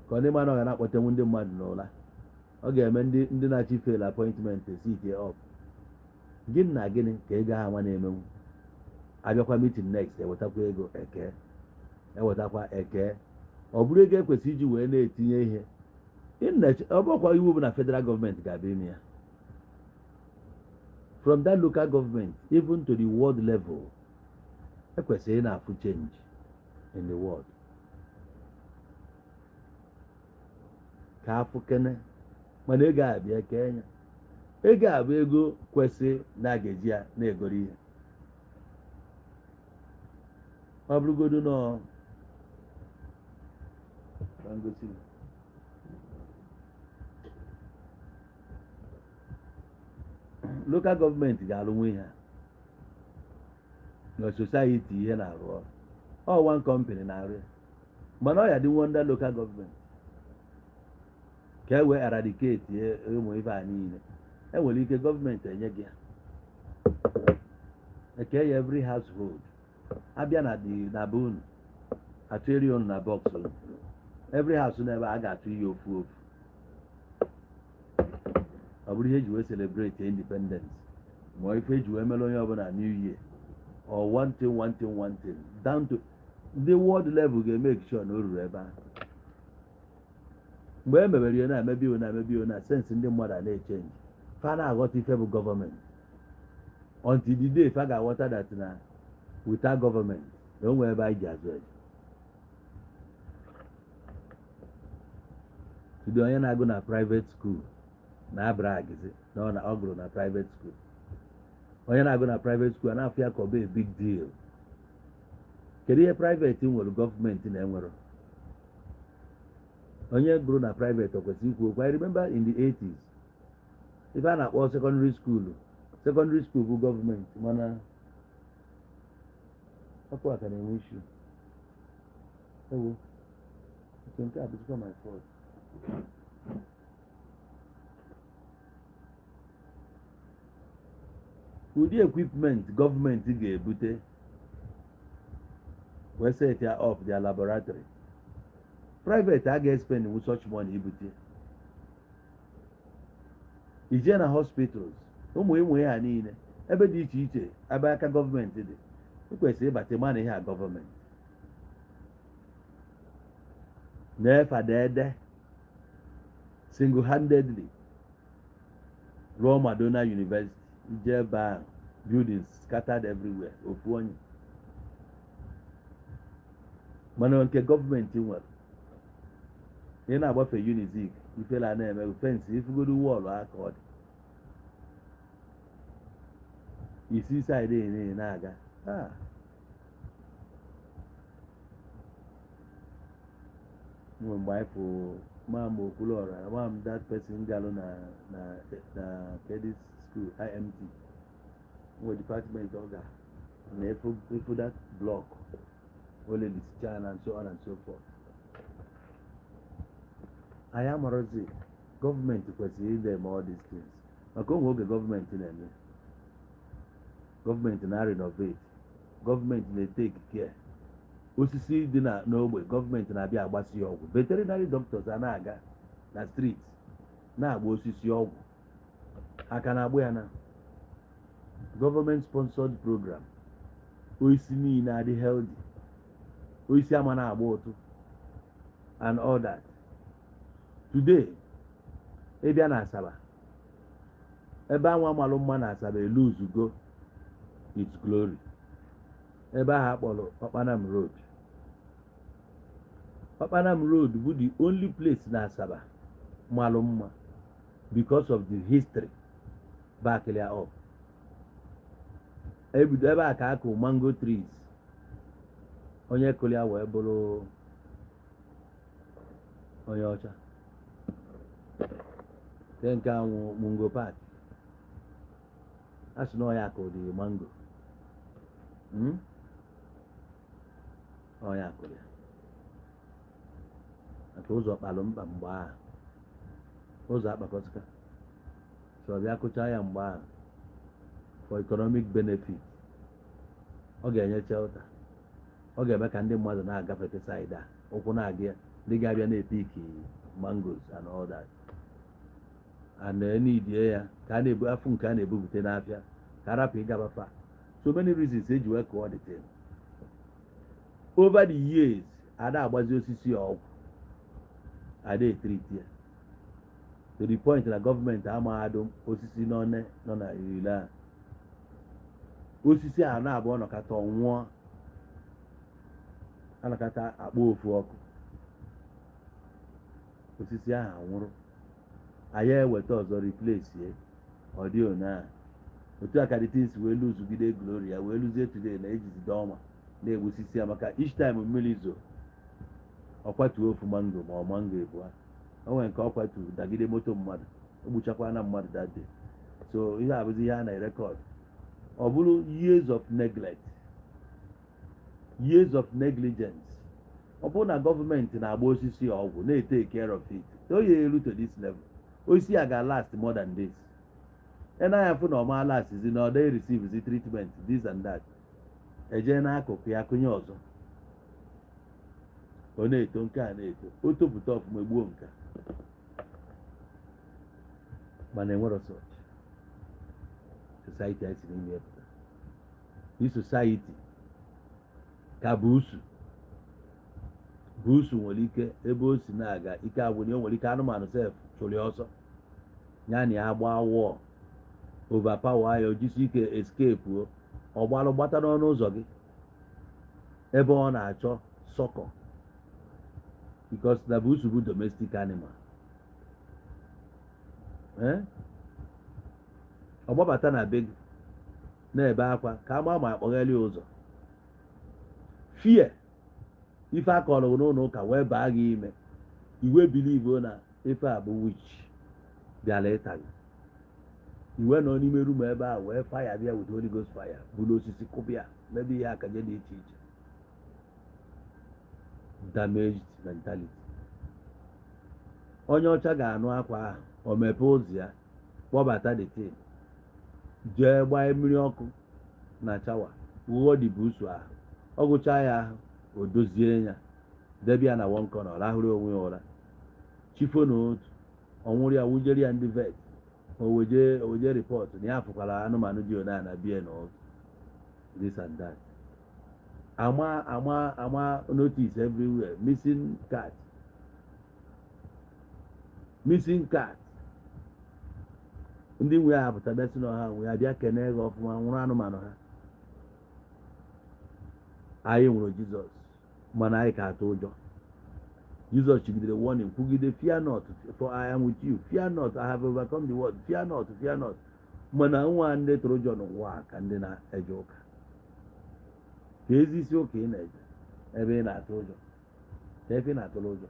ka ọ n'ịma na ọ ga na-akpọtenwu ndị mmadụ n'ụla. Ọ ga-eme ndị na-achị fail appointment sit up. Gịnị na gịnị ka ego ahụ nwa na-emenwu? Abịakwa meeting next, ewetakwa ego eke, ewetakwa eke. Ọ bụrụ ego ekwesịrị iji wee na-etinye ihe. Ọ bụrụkwa iwu bụ na federal gọọmenti ga-abịa ime ya, from that local government even to the world level, ekwesịrị ị na-afụ change in the world ka afụ kene. Mana ego a bịa kee ya, ego a bụ ego kwesị na a ga-eji ya na-egoro ihe. Ọ bụrụgodu nọ ka m gosi gị. Local gọọmenti ga-alụnwu ihe a na society, ihe na-arụ ọrụ. Ọ one company na-arụ ya, mana ọ ya dị under local gọọmenti ka e wee eradicate ụmụ ife a niile. Enwere ike gọọmenti enye gị ya, eke ya every household. Abịa na dị na be unu, atụ eri unu na box unu. Every house n'ebe a ga-atụ ihe ofu ofu. Ọ bụrụ ihe eji wee celebrate independence, ma ife eji wee mere onye ọbụla new year or one thing, one thing, one thing, down to ndị world level ga-emeke sure na o ruru ebe ahụ. Mgbe e mebere ihe na-emebi iwu, na-emebi iwu na sense ndị mmadụ a na-echange, fa na-aghọta ife bụ gọọmenti, until the day fa ga-aghọta that na without gọọmenti na o nwee ebe anyị ji azụ eje. Today, onye na-agụ na private school na-abragizi na ọ gụrụ na private school. Onye na-agụ na private school a na-afụ ya ka ọ bụ a big deal. Kedu ihe private nwere gọọmenti na-enwero? Onye gụrụ na private ọ kwesịrị ikwu okwu? I remember in the 80s, ife a na-akpọ secondary school, secondary school bụ gọọmenti, mana ọkụ a ka na-enwe issue. Ewo, nke a bụzikwa my fault. Ụdị equipment gọọmenti ga-ebute wee set ya up, their laboratory, private a ga-spend with such money ibute. Ije na hospitals, ụmụ ịmụ ihe a niile, ebe dị iche iche, ebe aka gọọmenti dị, ị kwesịrị ịbata ma na ihe a gọọmenti na-efadede single-handedly rụọ Madonna University. Ije ebe ahụ, buildings scattered everywhere, ofu onye. Mana nke gọọmenti nwere, ị na-agbafe Unizik, ifela na-eme fence, ifugodu wall a ka ọ dị isi side niile na-aga. Ah, nwe mgbe anyị fụ mam Okwuluọra, mam, that person galụ na Kedis school, IMT, nwe department ọ ga na efu that block olelisicha and so on and so forth. Anyị amarọzi. Gọọmenti kwesịrị ide eme all these things, maka onwe oge gọọmenti na-eme, gọọmenti na-renovate, gọọmenti na-etake care. Osisi dị na n'ogbe, gọọmenti na-abịa agbasi ya ọgwụ. Veterinary doctors a na-aga na street na-agba osisi ọgwụ. Aka na-agbụ ya na government sponsored program. Osisi niile adị healthy, osisi ama na-agba ụtụ and all that. Today, ịbịa na Asaba, ebe anwa malụ mma na Asaba eluzugo its glory. Ebe ahụ akpọrọ Ọkpanam Road, Ọkpanam Road bụ the only place na Asaba malụ mma because of the history back ya up. Ebido ebe a ka akụ mango trees, onye kụrụ ya wee bụrụ onye ọcha nke anwụ Mungo Park. A sị na ọ ya kụrụ mango. Ọ ya kụrụ ya maka ụzọ kpalụ mkpa mgbe ahụ, ụzọ akpakọsịka. So ọ bịa kụchaa ya mgbe ahụ for economic benefit. Ọ ga-enye shelter, ọ ga-eme ka ndị mmadụ na-agafete side a, ụkwụ na-aga ya, ndị ga-abịa na-epick mangoes and all that, and enidie ya ka a na-ebu afụ nke a na-ebupụta n'afịa, ka arapụ ịgaba fa. So many reasons eji wee kụọ the thing. Over the years, ada agbazi osisi ọgwụ, ada etreat ya to the point na gọọmenti amaghadụ osisi n'one nọ na ile a. Osisi a na-abụ ọnọkata ọnwụọ, anọkata akpọ ofu ọkụ, osisi ahụ anwụrụ, anyị eweta ọzọ replace ye. Ọ dị one a otu a ka the things wee luzugide glory ya, wee luzie today na ejizide ọma na-egbusisi ya, maka each time mmiri zo, ọ kwatuo ofu mango ma ọ mango ebua. O nwere nke ọ kwatu dagide moto mmadụ, o gbuchakwa na mmadụ that day. So ihe a bụzi ihe a na-erecord. Ọ bụrụ years of neglect, years of negligence. Ọ bụrụ na gọọmenti na-agba osisi ọgwụ, na-etake care of it, o ya eru to this level? Osisi a ga-last more than this. Ị naghị afụ na ọma last zi na ọ dị receive zi treatment, this and that. Eje n'akụkụ ya kụnye ọzọ, ọ na-eto, nke a na-eto, o topụta ọfụma, egbuo nke a. Mana enwero such society anyị si n'ime ya pụta. This society ka buusu buusu nwere ike ebe o si na-aga ike agwụ na o nwere ike anụmanụ sef chụrụ ya ọsọ, ya na ya gbaa wọọ, overpower ya, o jisi ike escape o, ọ gbalụ gbata n'ọnụ ụzọ gị ebe ọ na-achọ succour, because na buusu bụ domestic animal. Eh? Ọ gbabata na be gị na-ebe akwa ka ama ma akpọgheli ụzọ. Fear ife akọrọ gị n'ụlọ ụka wee baa gị ime iwe, believe na ife a bụ witch bịara ịta gị. Iwe nọ n'ime room ebe a wee fire bịa with Holy Ghost fire, buru osisi kụbịa, mebe ihe akaje dị iche iche. Damaged mentality. Onye ọcha ga-anụ akwa ahụ, o mepee ụzọ ya, kpọbata the thing, jee gbaa mmiri ọkụ na shower, wụọ dị busu ahụ. Ọ gụchaa ya ahụ, o dozie ya, debe ya na one corner, ọ rahụrụ onwe ya ụra. Chifo na otu ọ nwụrụ ya, wujere ya ndị vet, o weje report na ya fụkwara anụmanụ dị one na bie na otu, this and that. Ama ama ama notice everywhere, missing cat, missing cat. Ndị nwe ya apụta bịa sị na ọha nwe ya, bịa kene gị ọfụma, nwụrụ anụmanụ ha. Anyị nwụrụ Jizọs, mana anyị ka atụ ụjọ. Jizọs chigidere warning, kwugide, "Fear not, for I am with you. Fear not, I have overcome the world. Fear not, fear not." Mana nwa ndị tụrụ ụjọ n'ụwa a ka ndị na-eje ụka. Ka ezi isi ụka ị na-eje ebe ị na-atụ ụjọ, ka ebe ị na-atụrụ ụjọ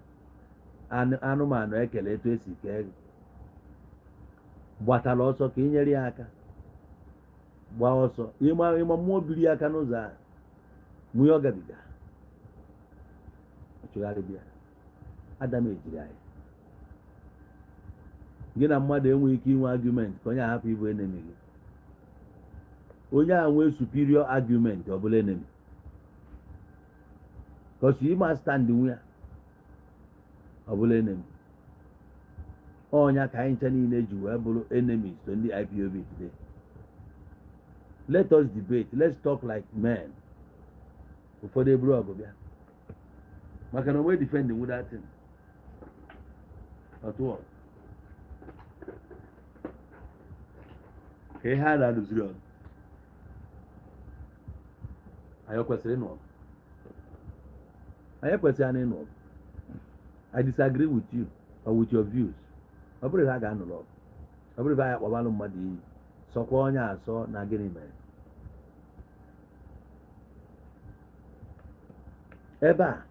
anụmanụ ekele etu esi kee gị, gbatara ọsọ ka ị nyere ya aka, gbaa ọsọ. Ịma ịma mmụọ biri aka n'ụzọ ahụ, nwunye ọ gabiga, chụgharị bịa. Adam ejiri anyị gị na mmadụ enweghị ike inwe argument ka onye ahapụ ịbụ enemy gị. Onye a nwee superior argument, ọ bụla enemy, because ịma stand nwe ya, ọ bụla enemy. Ọ nya ka anyị ncha niile ji wee bụrụ enemies to ndị IPOB today. Let us debate, let's talk like men. Ụfọdụ eburu ọgụ bịa maka na onwe defend nwu that thing otu ọ ka ihe a na-alụziri ọgụ. Anyị kwesịrị ịnụ ọgụ? Anyị ekwesịghị ana ịnụ ọgụ. I disagree with you or with your views, ọ bụrụ ihe a ga-anụrụ ọgụ, ọ bụrụ ife anyị akpọbalụ mmadụ iyi, sọkwa onye asọ na gịnị mere ebe a.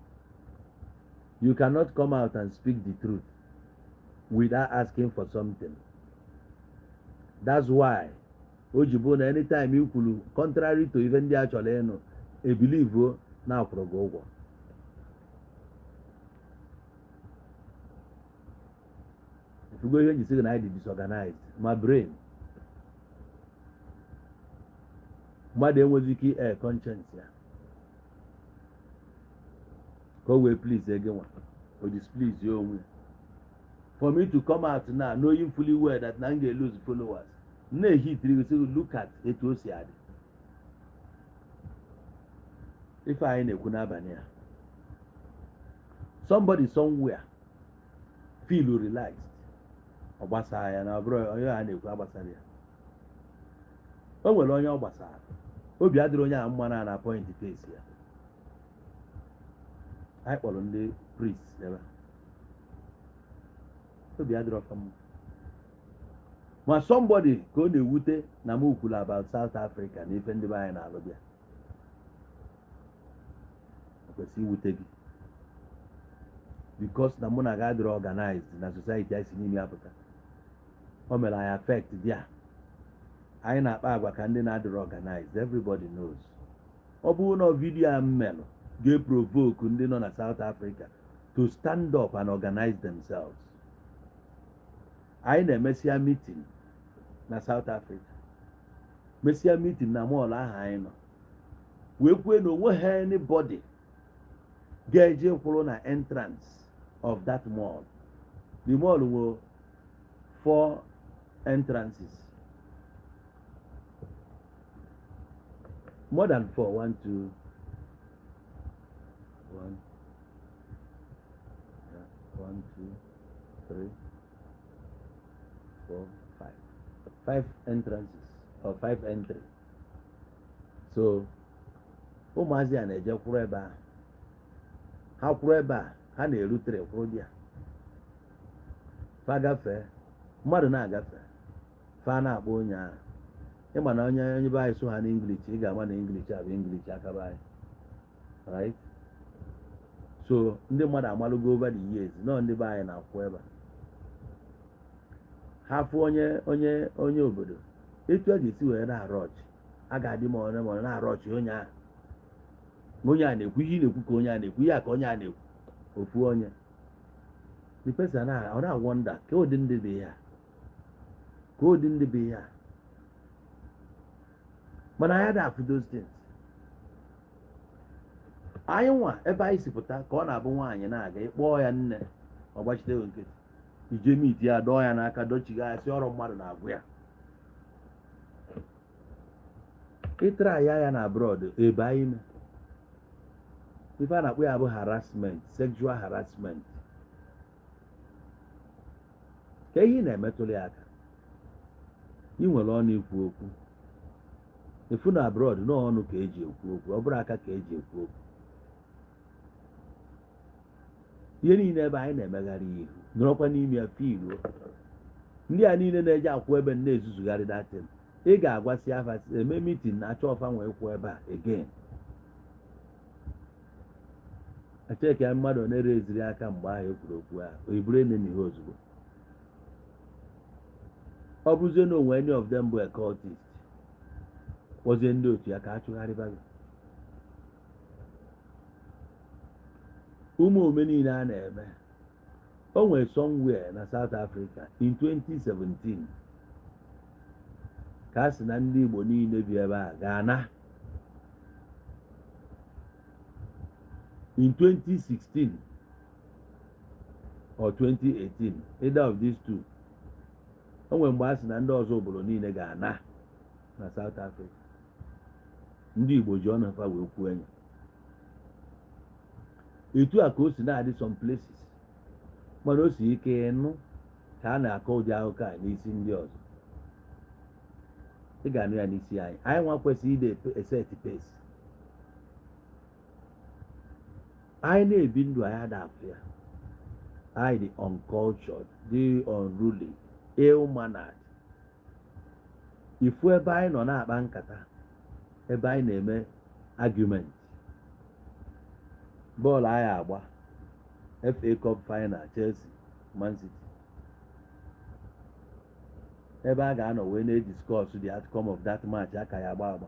You cannot come out and speak the truth without asking for something. That's why o ji bụ na anytime i kwuru contrary to ife ndị a chọrọ ịnụ, ebelieve na akwụrụ gị ụgwọ. Ifugo ihe m ji sị gị na anyị dị disorganized ma brain mmadụ enweghị ike air conscience ya ka o wee please gị nwa, o displease ya onwe ya. For me to come out now knowing fully well that na m ga-lose followers, na-ehitiri gị sị gị look at etu o si adị. Ife anyị na-ekwu n'abalị a, somebody somewhere feel relaxed, ọ gbasara ya na ọ bụrụ onye a na-ekwu agbasara ya. O nwere onye ọ gbasara, obi adịrị onye a mma na na point case ya. Anyị kpọrọ ndị priest ebe a, obi adịrọ fa mma. Ma somebody ka ọ na-ewute na m kwuru about South Africa na ife ndị be anyị na-alụ bịa, o kwesịrị iwute gị because na mụ na gị adịrọ organized na society anyị si n'ime apụta. O mere anyị affect there. Anyị na-akpa agwa ka ndị na-adịrọ organized. Everybody knows. Ọ bụrụ na video a m melụ ga-eprovoke ndị nọ na South Africa to stand up and organize themselves. Anyị na-emesịa meeting na South Africa, mesịa meeting na mall ahụ anyị nọ, wee kwue na onweghị anybody ga-eje kwụrụ na entrance of that mall. The mall nwere four entrances, more than four, one, two, one, yeah, one, two, three, four, five, five entrances or five entry. So ụmụazị a na-eje kwụrụ ebe a, ha kwụrụ ebe a, ha na-erutere kwụrụ di ya, fa gafee, mmadụ na-agafe, fa na-akpọ onye ahụ. Ịma na onye onye be anyị sụ ha n'English, ị ga-ama na English a bụ English aka be anyị, right? So ndị mmadụ amalụgo over the years nọ ndị be anyị na-akwụ ebe a. Ha fụ onye onye onye obodo, etu a ga-esi wee na-arụ ọchị, a ga-adị ma ọ ma ọ na-arụ ọchị onye ahụ, onye a na-ekwu ihe ị na-ekwu, ka onye a na-ekwu ihe a, ka onye a na-ekwu ofu onye. The person ọ na-wonder ka ụdị ndị bụ ihe a, ka ụdị ndị bụ ihe a. Mana anyị ada afụ those things. Anyị nwa ebe anyị si pụta ka ọ na-abụ nwaanyị na-aga, ịkpọọ ya nne, ọ gbachite gị nkịtị, ije meet ya, dọọ ya n'aka, dochiga ya, si ọrụ mmadụ na-agwụ ya. Ịtara ya ya na abroad ebe anyị me ife a na-akpọ ya bụ harassment, sexual harassment. Ka ihe ị na-emetụrụ ya aka, ị nwere ọnụ ikwu okwu efu na abroad na ọnụ ka eji ekwu okwu, ọ bụrụ aka ka eji ekwu okwu. Ihe niile ebe anyị na-emegharị ihu nọrọkwa n'ime ya filuo. Ndị a niile na-eji akwụ ebe na-ezuzugharị datin, ị ga-agwasị afa eme meeting na achọ ọfa nwee kwụ ebe a again. Achọghị ka mmadụ na-ere eziri aka mgbe ahụ ekwuru okwu ahụ, o buru enemy ha ozugbo. Ọ bụrụzie na onwe any of them bụ a cultist, kpọzie ndị otu ya ka a chụgharịba gị. Ụmụ ome niile a na-eme, o nwere somewhere na South Africa in 2017 ka a sị na ndị Igbo niile bi ebe a ga-ana. In 2016 Or 2018, either of these two. O nwere mgbe a sị na ndị Ozubulu niile ga-ana na South Africa. Ndị Igbo ji ọnụ fa wee kwuo enyi. Etu a ka o si na-adị some places, mana o si ike ịnụ ka a na-akọ ụdị akụkọ a n'isi ndị ọzọ. Ị ga-anụ ya n'isi anyị. Anyị nwa kwesịrị ide eset pace. Anyị na-ebi ndụ anyị ada afụ ya. Anyị dị uncultured, dị unruly, ill-mannered. Ifu ebe anyị nọ na-akpa nkata, ebe anyị na-eme argument, bọọlụ anyị agba FA Cup final, Chelsea, Man City, ebe a ga-anọ wee na-ediscuss the outcome of that match aka ya agba agba,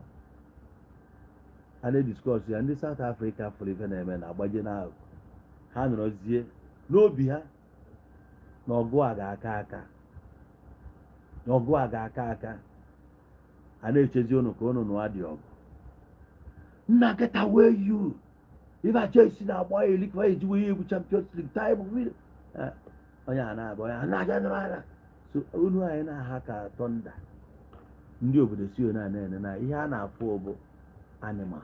a na-ediscuss ya, ndị South Africa fụrụ ife na-eme na agbaje n'akụkụ. Ha nọrọzie n'obi ha na ọgụ a ga-aka aka, na ọgụ a ga-aka aka. A na-echezi unu ka unu nụọ dị ọgụ. Nna, get away, you. Ife a Chelsea na-agba ya elikwa ejiwe ihe egwu Champions League time. Onye a na-abụ onye a na-aga nụrụ agha so olu anyị na-aha ka thunder. Ndị obodo si one a na-ene na ihe a na-afụ bụ animals,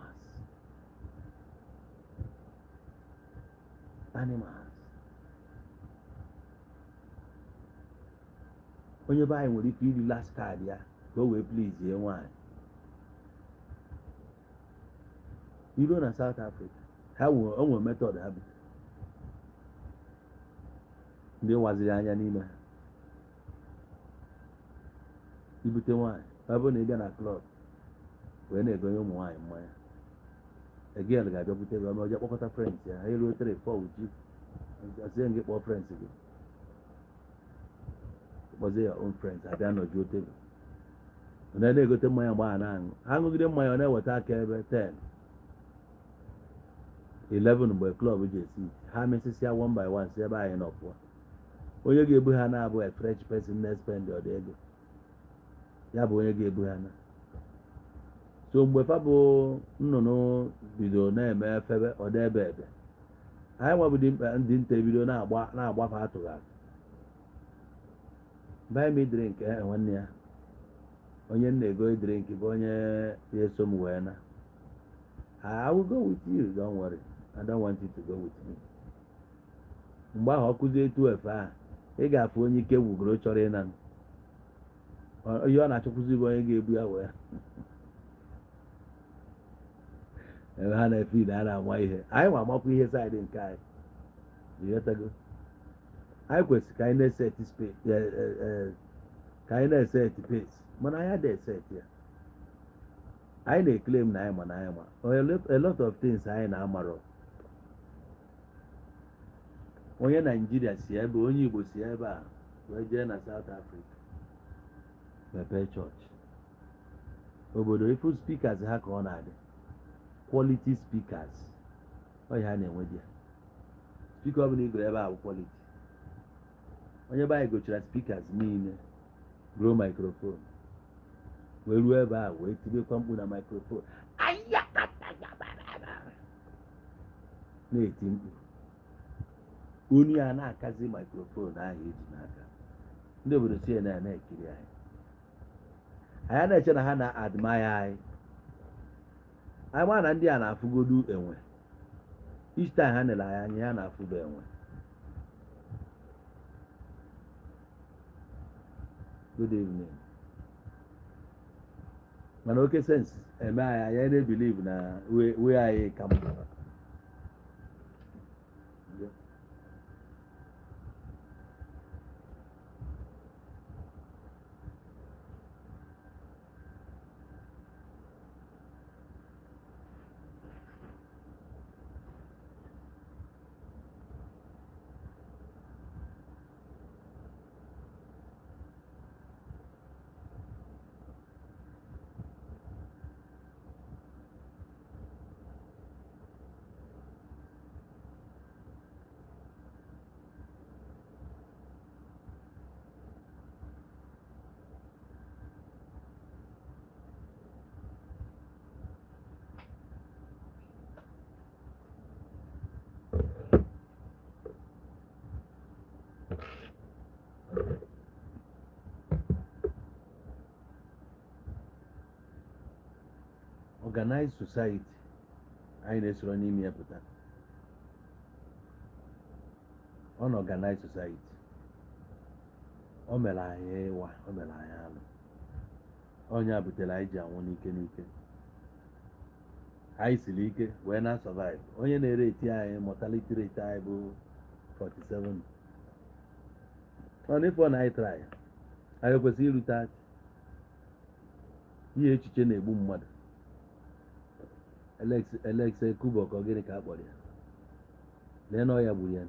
animals. Onye be anyị nwere ike iri last card ya ka o wee please nwaanyị. Iruo na South Africa, ha nwere o nwere method ha butere ndị waziri anya n'ime ha ibute nwaanyị. Ọ bụrụ na ị bịa na club wee na-egonye ụmụ nwaanyị mmanya, again ga-abịakwute gị ọma, ọjọọ kpọkọta friends ya. Ha eruo 3 4 with you, asị gị kpọọ friends gị, kpọzie your own friends, abịa nọjuo tebụl. Ọ na-egote mmanya mgbe a na-aṅụ. Ha ṅụgide mmanya, ọ na-eweta aka ebe 10, 11 mgbe club ji esi. Ha mesịsịa one by one, si ebe anyị nọ pụọ. Onye ga-ebu ha na-abụ a fresh person na-spend ọdị ego ya bụ onye ga-ebu ha na. So mgbe fa bụ nnụnụ bido na-eme febe ọdị ebe ebe anyị nwabụ dị mkpa, ndị nta ebido na-agba na-agbafe atụghị atụ. Buy me drink. Nwanne ya, onye m na-ego drink bụ onye ya-eso m wee na. I will go with you, don't worry. I don't want you to go with me. Mgbe ahụ ọ kụzie 12 ahụ, ị ga-afụ onye ike gwugoro chọrọ ịna. Ihe ọ na-achọkwụzi bụ onye ga-ebu ya wee ebe ha na-efe ide. A na-ama ihe anyị nwa amakwa ihe side nke anyị. Ịghọtago? Anyị kwesịrị ka anyị na-eset space, ka anyị na-eset pace, mana anyị adịghị eset ya. Anyị na-eclaim na anyị ma, na anyị ma a lot of things anyị na-amarọ. Onye Naijiria si ebe, onye Igbo si ebe a wee jee na South Africa mepee chọọchị obodo, ifu speakers ha ka ọ na-adị, quality speakers. Ọ ihe a na-enwe di ya, speaker ọ bụla igoro ebe a bụ quality. Onye be anyị gochara speakers niile, goro microphone, wee ruo ebe a wee tibekwa mkpu na microphone, na-eti mkpu, onu ya na-akazi microphone ahụ eji n'aka. Ndị obodo CNN na-ekiri anyị. Anyị na-eche na ha na-admire anyị. Anyị ma na ndị a na-afụgodu enwe. Each time ha nere anyị anya, ya na-afụba enwe. Good evening. Mana oke sense eme anyị, anyị na-ebelieve na we anyị ka mma. Yeah. Organized society anyị na-esoro n'ime ya pụta, unorganized society o mere anyị ịwa, o mere anyị alụ. Onye a butere anyị ji anwụ n'ike n'ike. Anyị siri ike wee na survive. Onye na-ere eti anyị, mortality rate anyị bụ 47. Mana ife ọ na anyị try, anyị kwesịrị irute 30. Ihe echiche na-egbu mmadụ. Alex Alex Ekubo, ka ọ gịnị ka a kpọrọ ya? Lee na ọya gburu ya,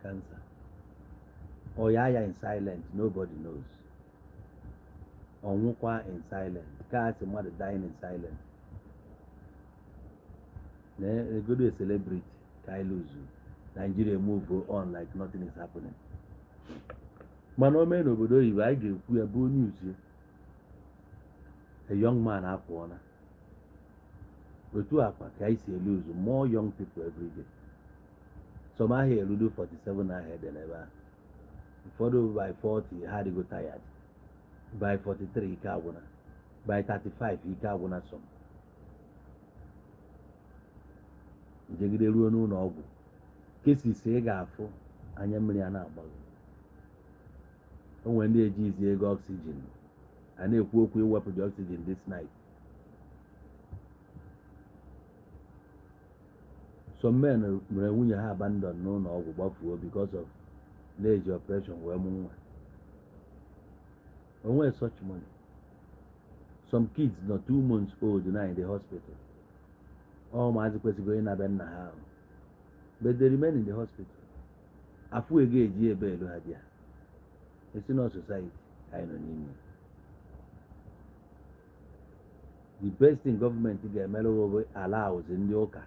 cancer. Ọya ya in silent, nobody knows. Ọnwụkwa in silent, ka a sị mmadụ dying in silent. Na egodo a celebrity ka anyị lose, Nigeria move on like nothing is happening. Mana o mee n'obodo oyibo, anyị ga-ekwu ya bụ news ya. A young man apụọla. Otu akwa ka anyị si lose more young people every day. Some ahịa erudo 47 ahụ ede n'ebe ahụ. Ụfọdụ by 40 ha adịgo tired, by 43 ike agwụna, by 35 ike agwụna. Some njegide ruo n'ụlọ ọgwụ, cases ị ga-afụ, anya mmiri a na-agbago. O nwere ndị ejizi ego oxygen a na-ekwu okwu iwepụ the oxygen this night. Some men mere nwunye ha abandon n'ụlọ ọgwụ, gbafuo because of na-eji operation wee mụ nwa. Onwe such money. Some kids nọ 2 months old now in the hospital. Ọ ụmụazị kwesịrị ịnabe nna ha ahụ, but they remain in the hospital. Afụ ego eji ebe elu ha dị ya esi na society anyị nọ n'ime. The best thing gọọmenti ga-emere bụ allows ndị ụka,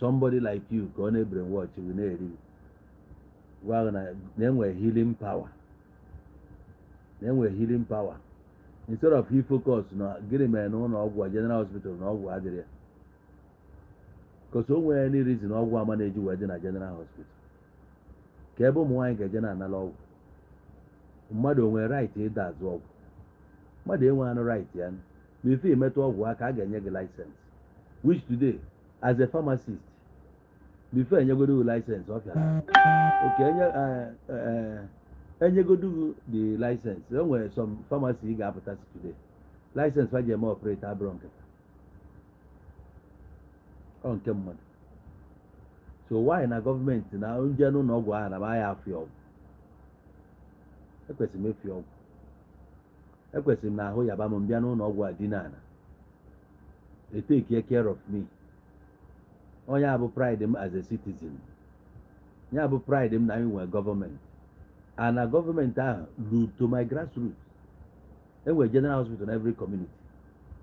somebody like you, ka ọ na-ebrainwash gị, na-eri gị, gwa gị na na-enwe healing power, na-enwe healing power, instead of he focus na gịnị mere na ụlọ ọgwụ a, general hospital, na ọgwụ adịrị ya. Because o nwere any reason ọgwụ ama na-eji wee dị na general hospital, ka ebe ụmụ nwaanyị ga-eje na-anara ọgwụ? Mmadụ o nwere right ịda azụ ọgwụ? Mmadụ enwe anụ right ya. Ma ife imetụ ọgwụ aka, a ga-enye gị license, which today as a pharmacist, before enyegodo gị license, ọ fịara oke enye enyegodo gị the license. E nwere some pharmacy ị ga-apụtasị today, license fa ji eme operate abụrụ nke fa, ọ nke mmadụ. So why na gọọmenti na nje n'ụlọ ọgwụ ahụ na ya afịa ọgwụ? Ekwesịrị m efi ọgwụ, ekwesịrị m na ahụ yaba m, mbịa n'ụlọ ọgwụ a dina ala, e take care of me. Onye a bụ pride m as a citizen, ya bụ pride m na anyị nwere gọọmenti, and na gọọmenti ahụ ru to my grassroots. Enwere general hospital in every community,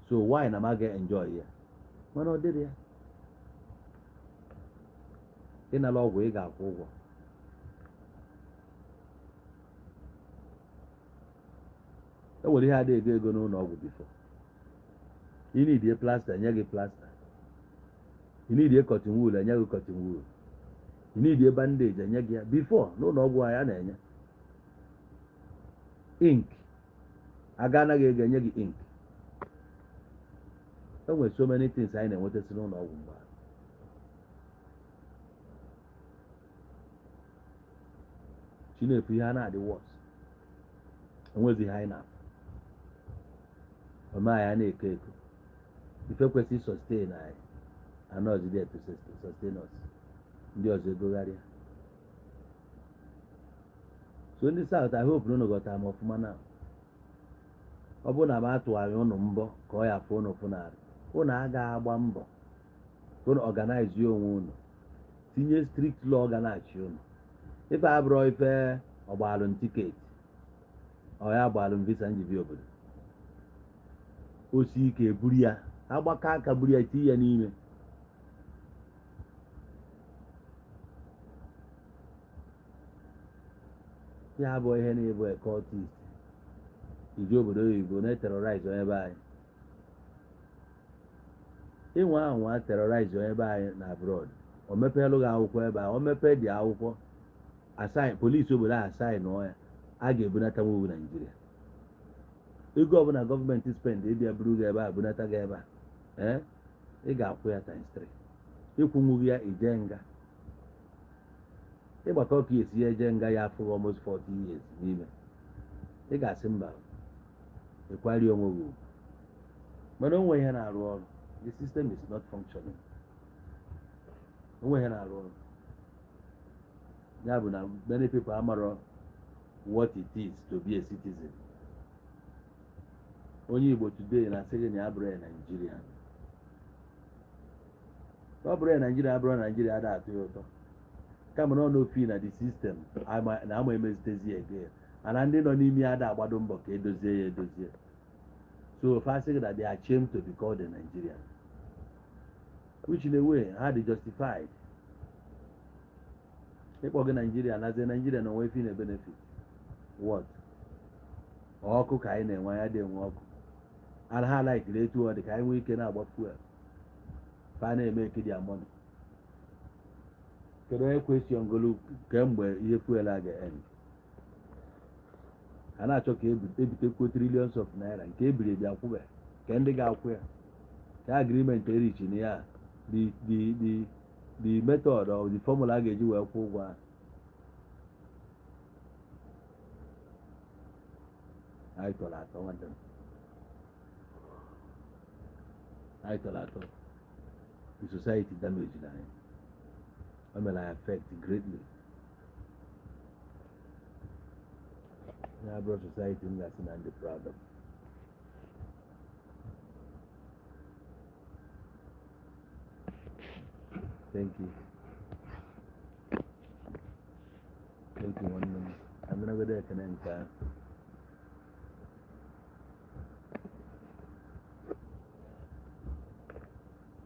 so why na m aga enjoy ya? Mana ọ dịrị ya, ịnara ọgwụ, ị ga-akwụ ụgwọ. E nwere ihe adịghị ego ego n'ụlọ ọgwụ before. Ị need plaster, enye gị plaster. Ị need cotton wool, enye gị cotton wool. Ị need bandage, enye gị ya. Before, n'ụlọ ọgwụ anyị, a na-enye ink, aga anaghị ego, enye gị ink. E nwere so many things anyị na-enwetasị n'ụlọ ọgwụ mgbe ahụ. Chinefu, ihe a na-adị worse, enwezi ihe anyị na-afụ ome anyị a na-eko eko. Ife kwesịrị sustain anyị anọzi there to sustain us, ndị ọzọ egogharịa. So ndị South, I hope na unu ghọtara m ọfụma. Na ọ bụrụ na m atụgharị unu mbọ ka ọ ya fụ unu fụnarị, unu agaghị agba mbọ ka unu organize ya onwe unu, tinye strict law ga na-achị unu. Ife abụrọ ife ọgbalụ ticket, ọ ya gbalụ visa njibi obodo osi ike eburu ya, agbakọ aka buru ya, tinye ya n'ime. Ya bụ ihe na-ebu cultist iji obodo oyibo na-eterrorize onye be anyị. Ịnwe anwa terrorize onye be anyị na abroad, o mepeelụ gị akwụkwọ ebe a, o mepee dị akwụkwọ, assign polisi obodo ahụ, assign nụọ ya, a ga-ebunata nwa Naijiria. Ego ọbụla gọọmenti spend ịbịa buru gị ebe a, bunata gị ebe a, ee, ị ga-akwụ ya times 3. Ịkwụnwughị ya, ije nga. Ịgbakọ ka esi ya eje nga ya afụghị almost 40 years n'ime. Ị ga-asị mba, ịkwari onwe gị ugwu. Mana onwe ihe na-arụ ọrụ, the system is not functioning. Onwe ihe na-arụ ọrụ, ya bụ na many people amarọ what it is to be a citizen. Onye Igbo today na-asị gị na ya bụrụ ya Naijiria, ọ bụrụ ya Naijiria, abụrụ Naijiria ada atụ ya ụtọ, kama na ọ n'ofi na the system na ama emezitezi ya again, ana ndị nọ n'ime ya ada agbado mbọ ka edozie ya edozie. So fa sị gị that they are ashamed to be called a Nigerian, which in a way ha dị justified. Ịkpọ gị Naijiria nazie Naijiria na onwe ife na benefit what? Ọkụ ka anyị na-enwe, anya dị enwe ọkụ, and ha laikiri etu ọ dị ka anyị nwee ike na-agba fuel, fa na-eme ekiri money. Kedu onye question golu kemgbe ihe fuel a ga-end? A na-achọ ka ebitekwuo trillions of naira nke ebiri ebi akwụbe ka ndị ga-akwụ ya, ka agreement erichi na ya, the method or the formula a ga-eji wee kwụ ụgwọ ahụ. Anyị tọrọ atọ, nwanne m, anyị tọrọ atọ. The society damage na anyị, o mere anyị affect greatly. Ya bụrụ society m ga-asị na ndị proud of. Thank you. Thank you, nwanne m. Anaragodo ekene nke ahụ.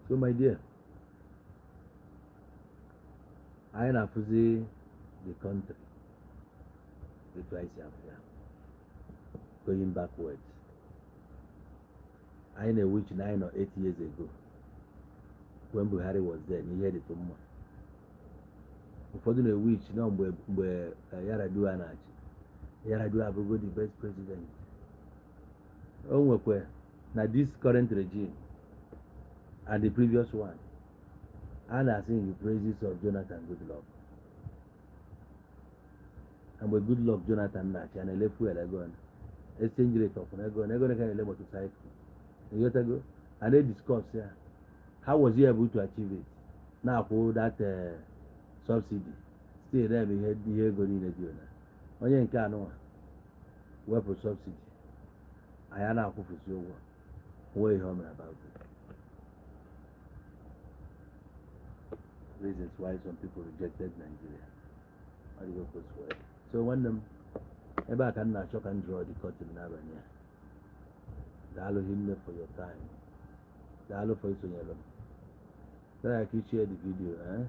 So my dear, anyị na-afụzi the country etu anyị si afụ ya, going backwards. Anyị na-ewish na anyị nọ 8 years ago when Buhari was there na ihe dịtụ mma. Ụfọdụ na-ewish nọ mgbe Yar'Adua na-achị. Yar'Adua abụgo the best president o nwekwe na this current regime and the previous one. A na-asing the praises of Jonathan Goodluck. Na mgbe Goodluck Jonathan na-achị, a na-ele fuel ego ole? Exchange rate ọkwụna ego ole? Ego ole ka na-ele motorcycle? Ịghọtago? A na-ediscuss ya, how was he able to achieve it, na-akwụ that subsidy, still na-eme ihe ego niile dị ole. Onye nke anụnwa wepụ subsidy, anyị a na-akwụfusi ụgwọ. Onwe ihe o mere about it. Reasons why some people rejected Nigeria. Ọ dịgo ka o si wee dị. So nwanne m, ebe a ka m na-achọ ka m draw the curtain n'abalị a. Daalụ hinne for your time. Daalụ for isonyere m. Try ka share the video, eh?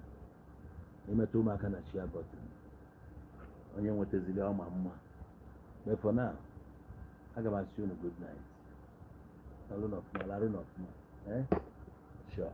Imetụ ụmụaka na share button. Onye nwetazili ọma mma. But for now, aga m asị unu good night. Nọrụ n'ọfụma, larụ n'ọfụma, eh? Sure.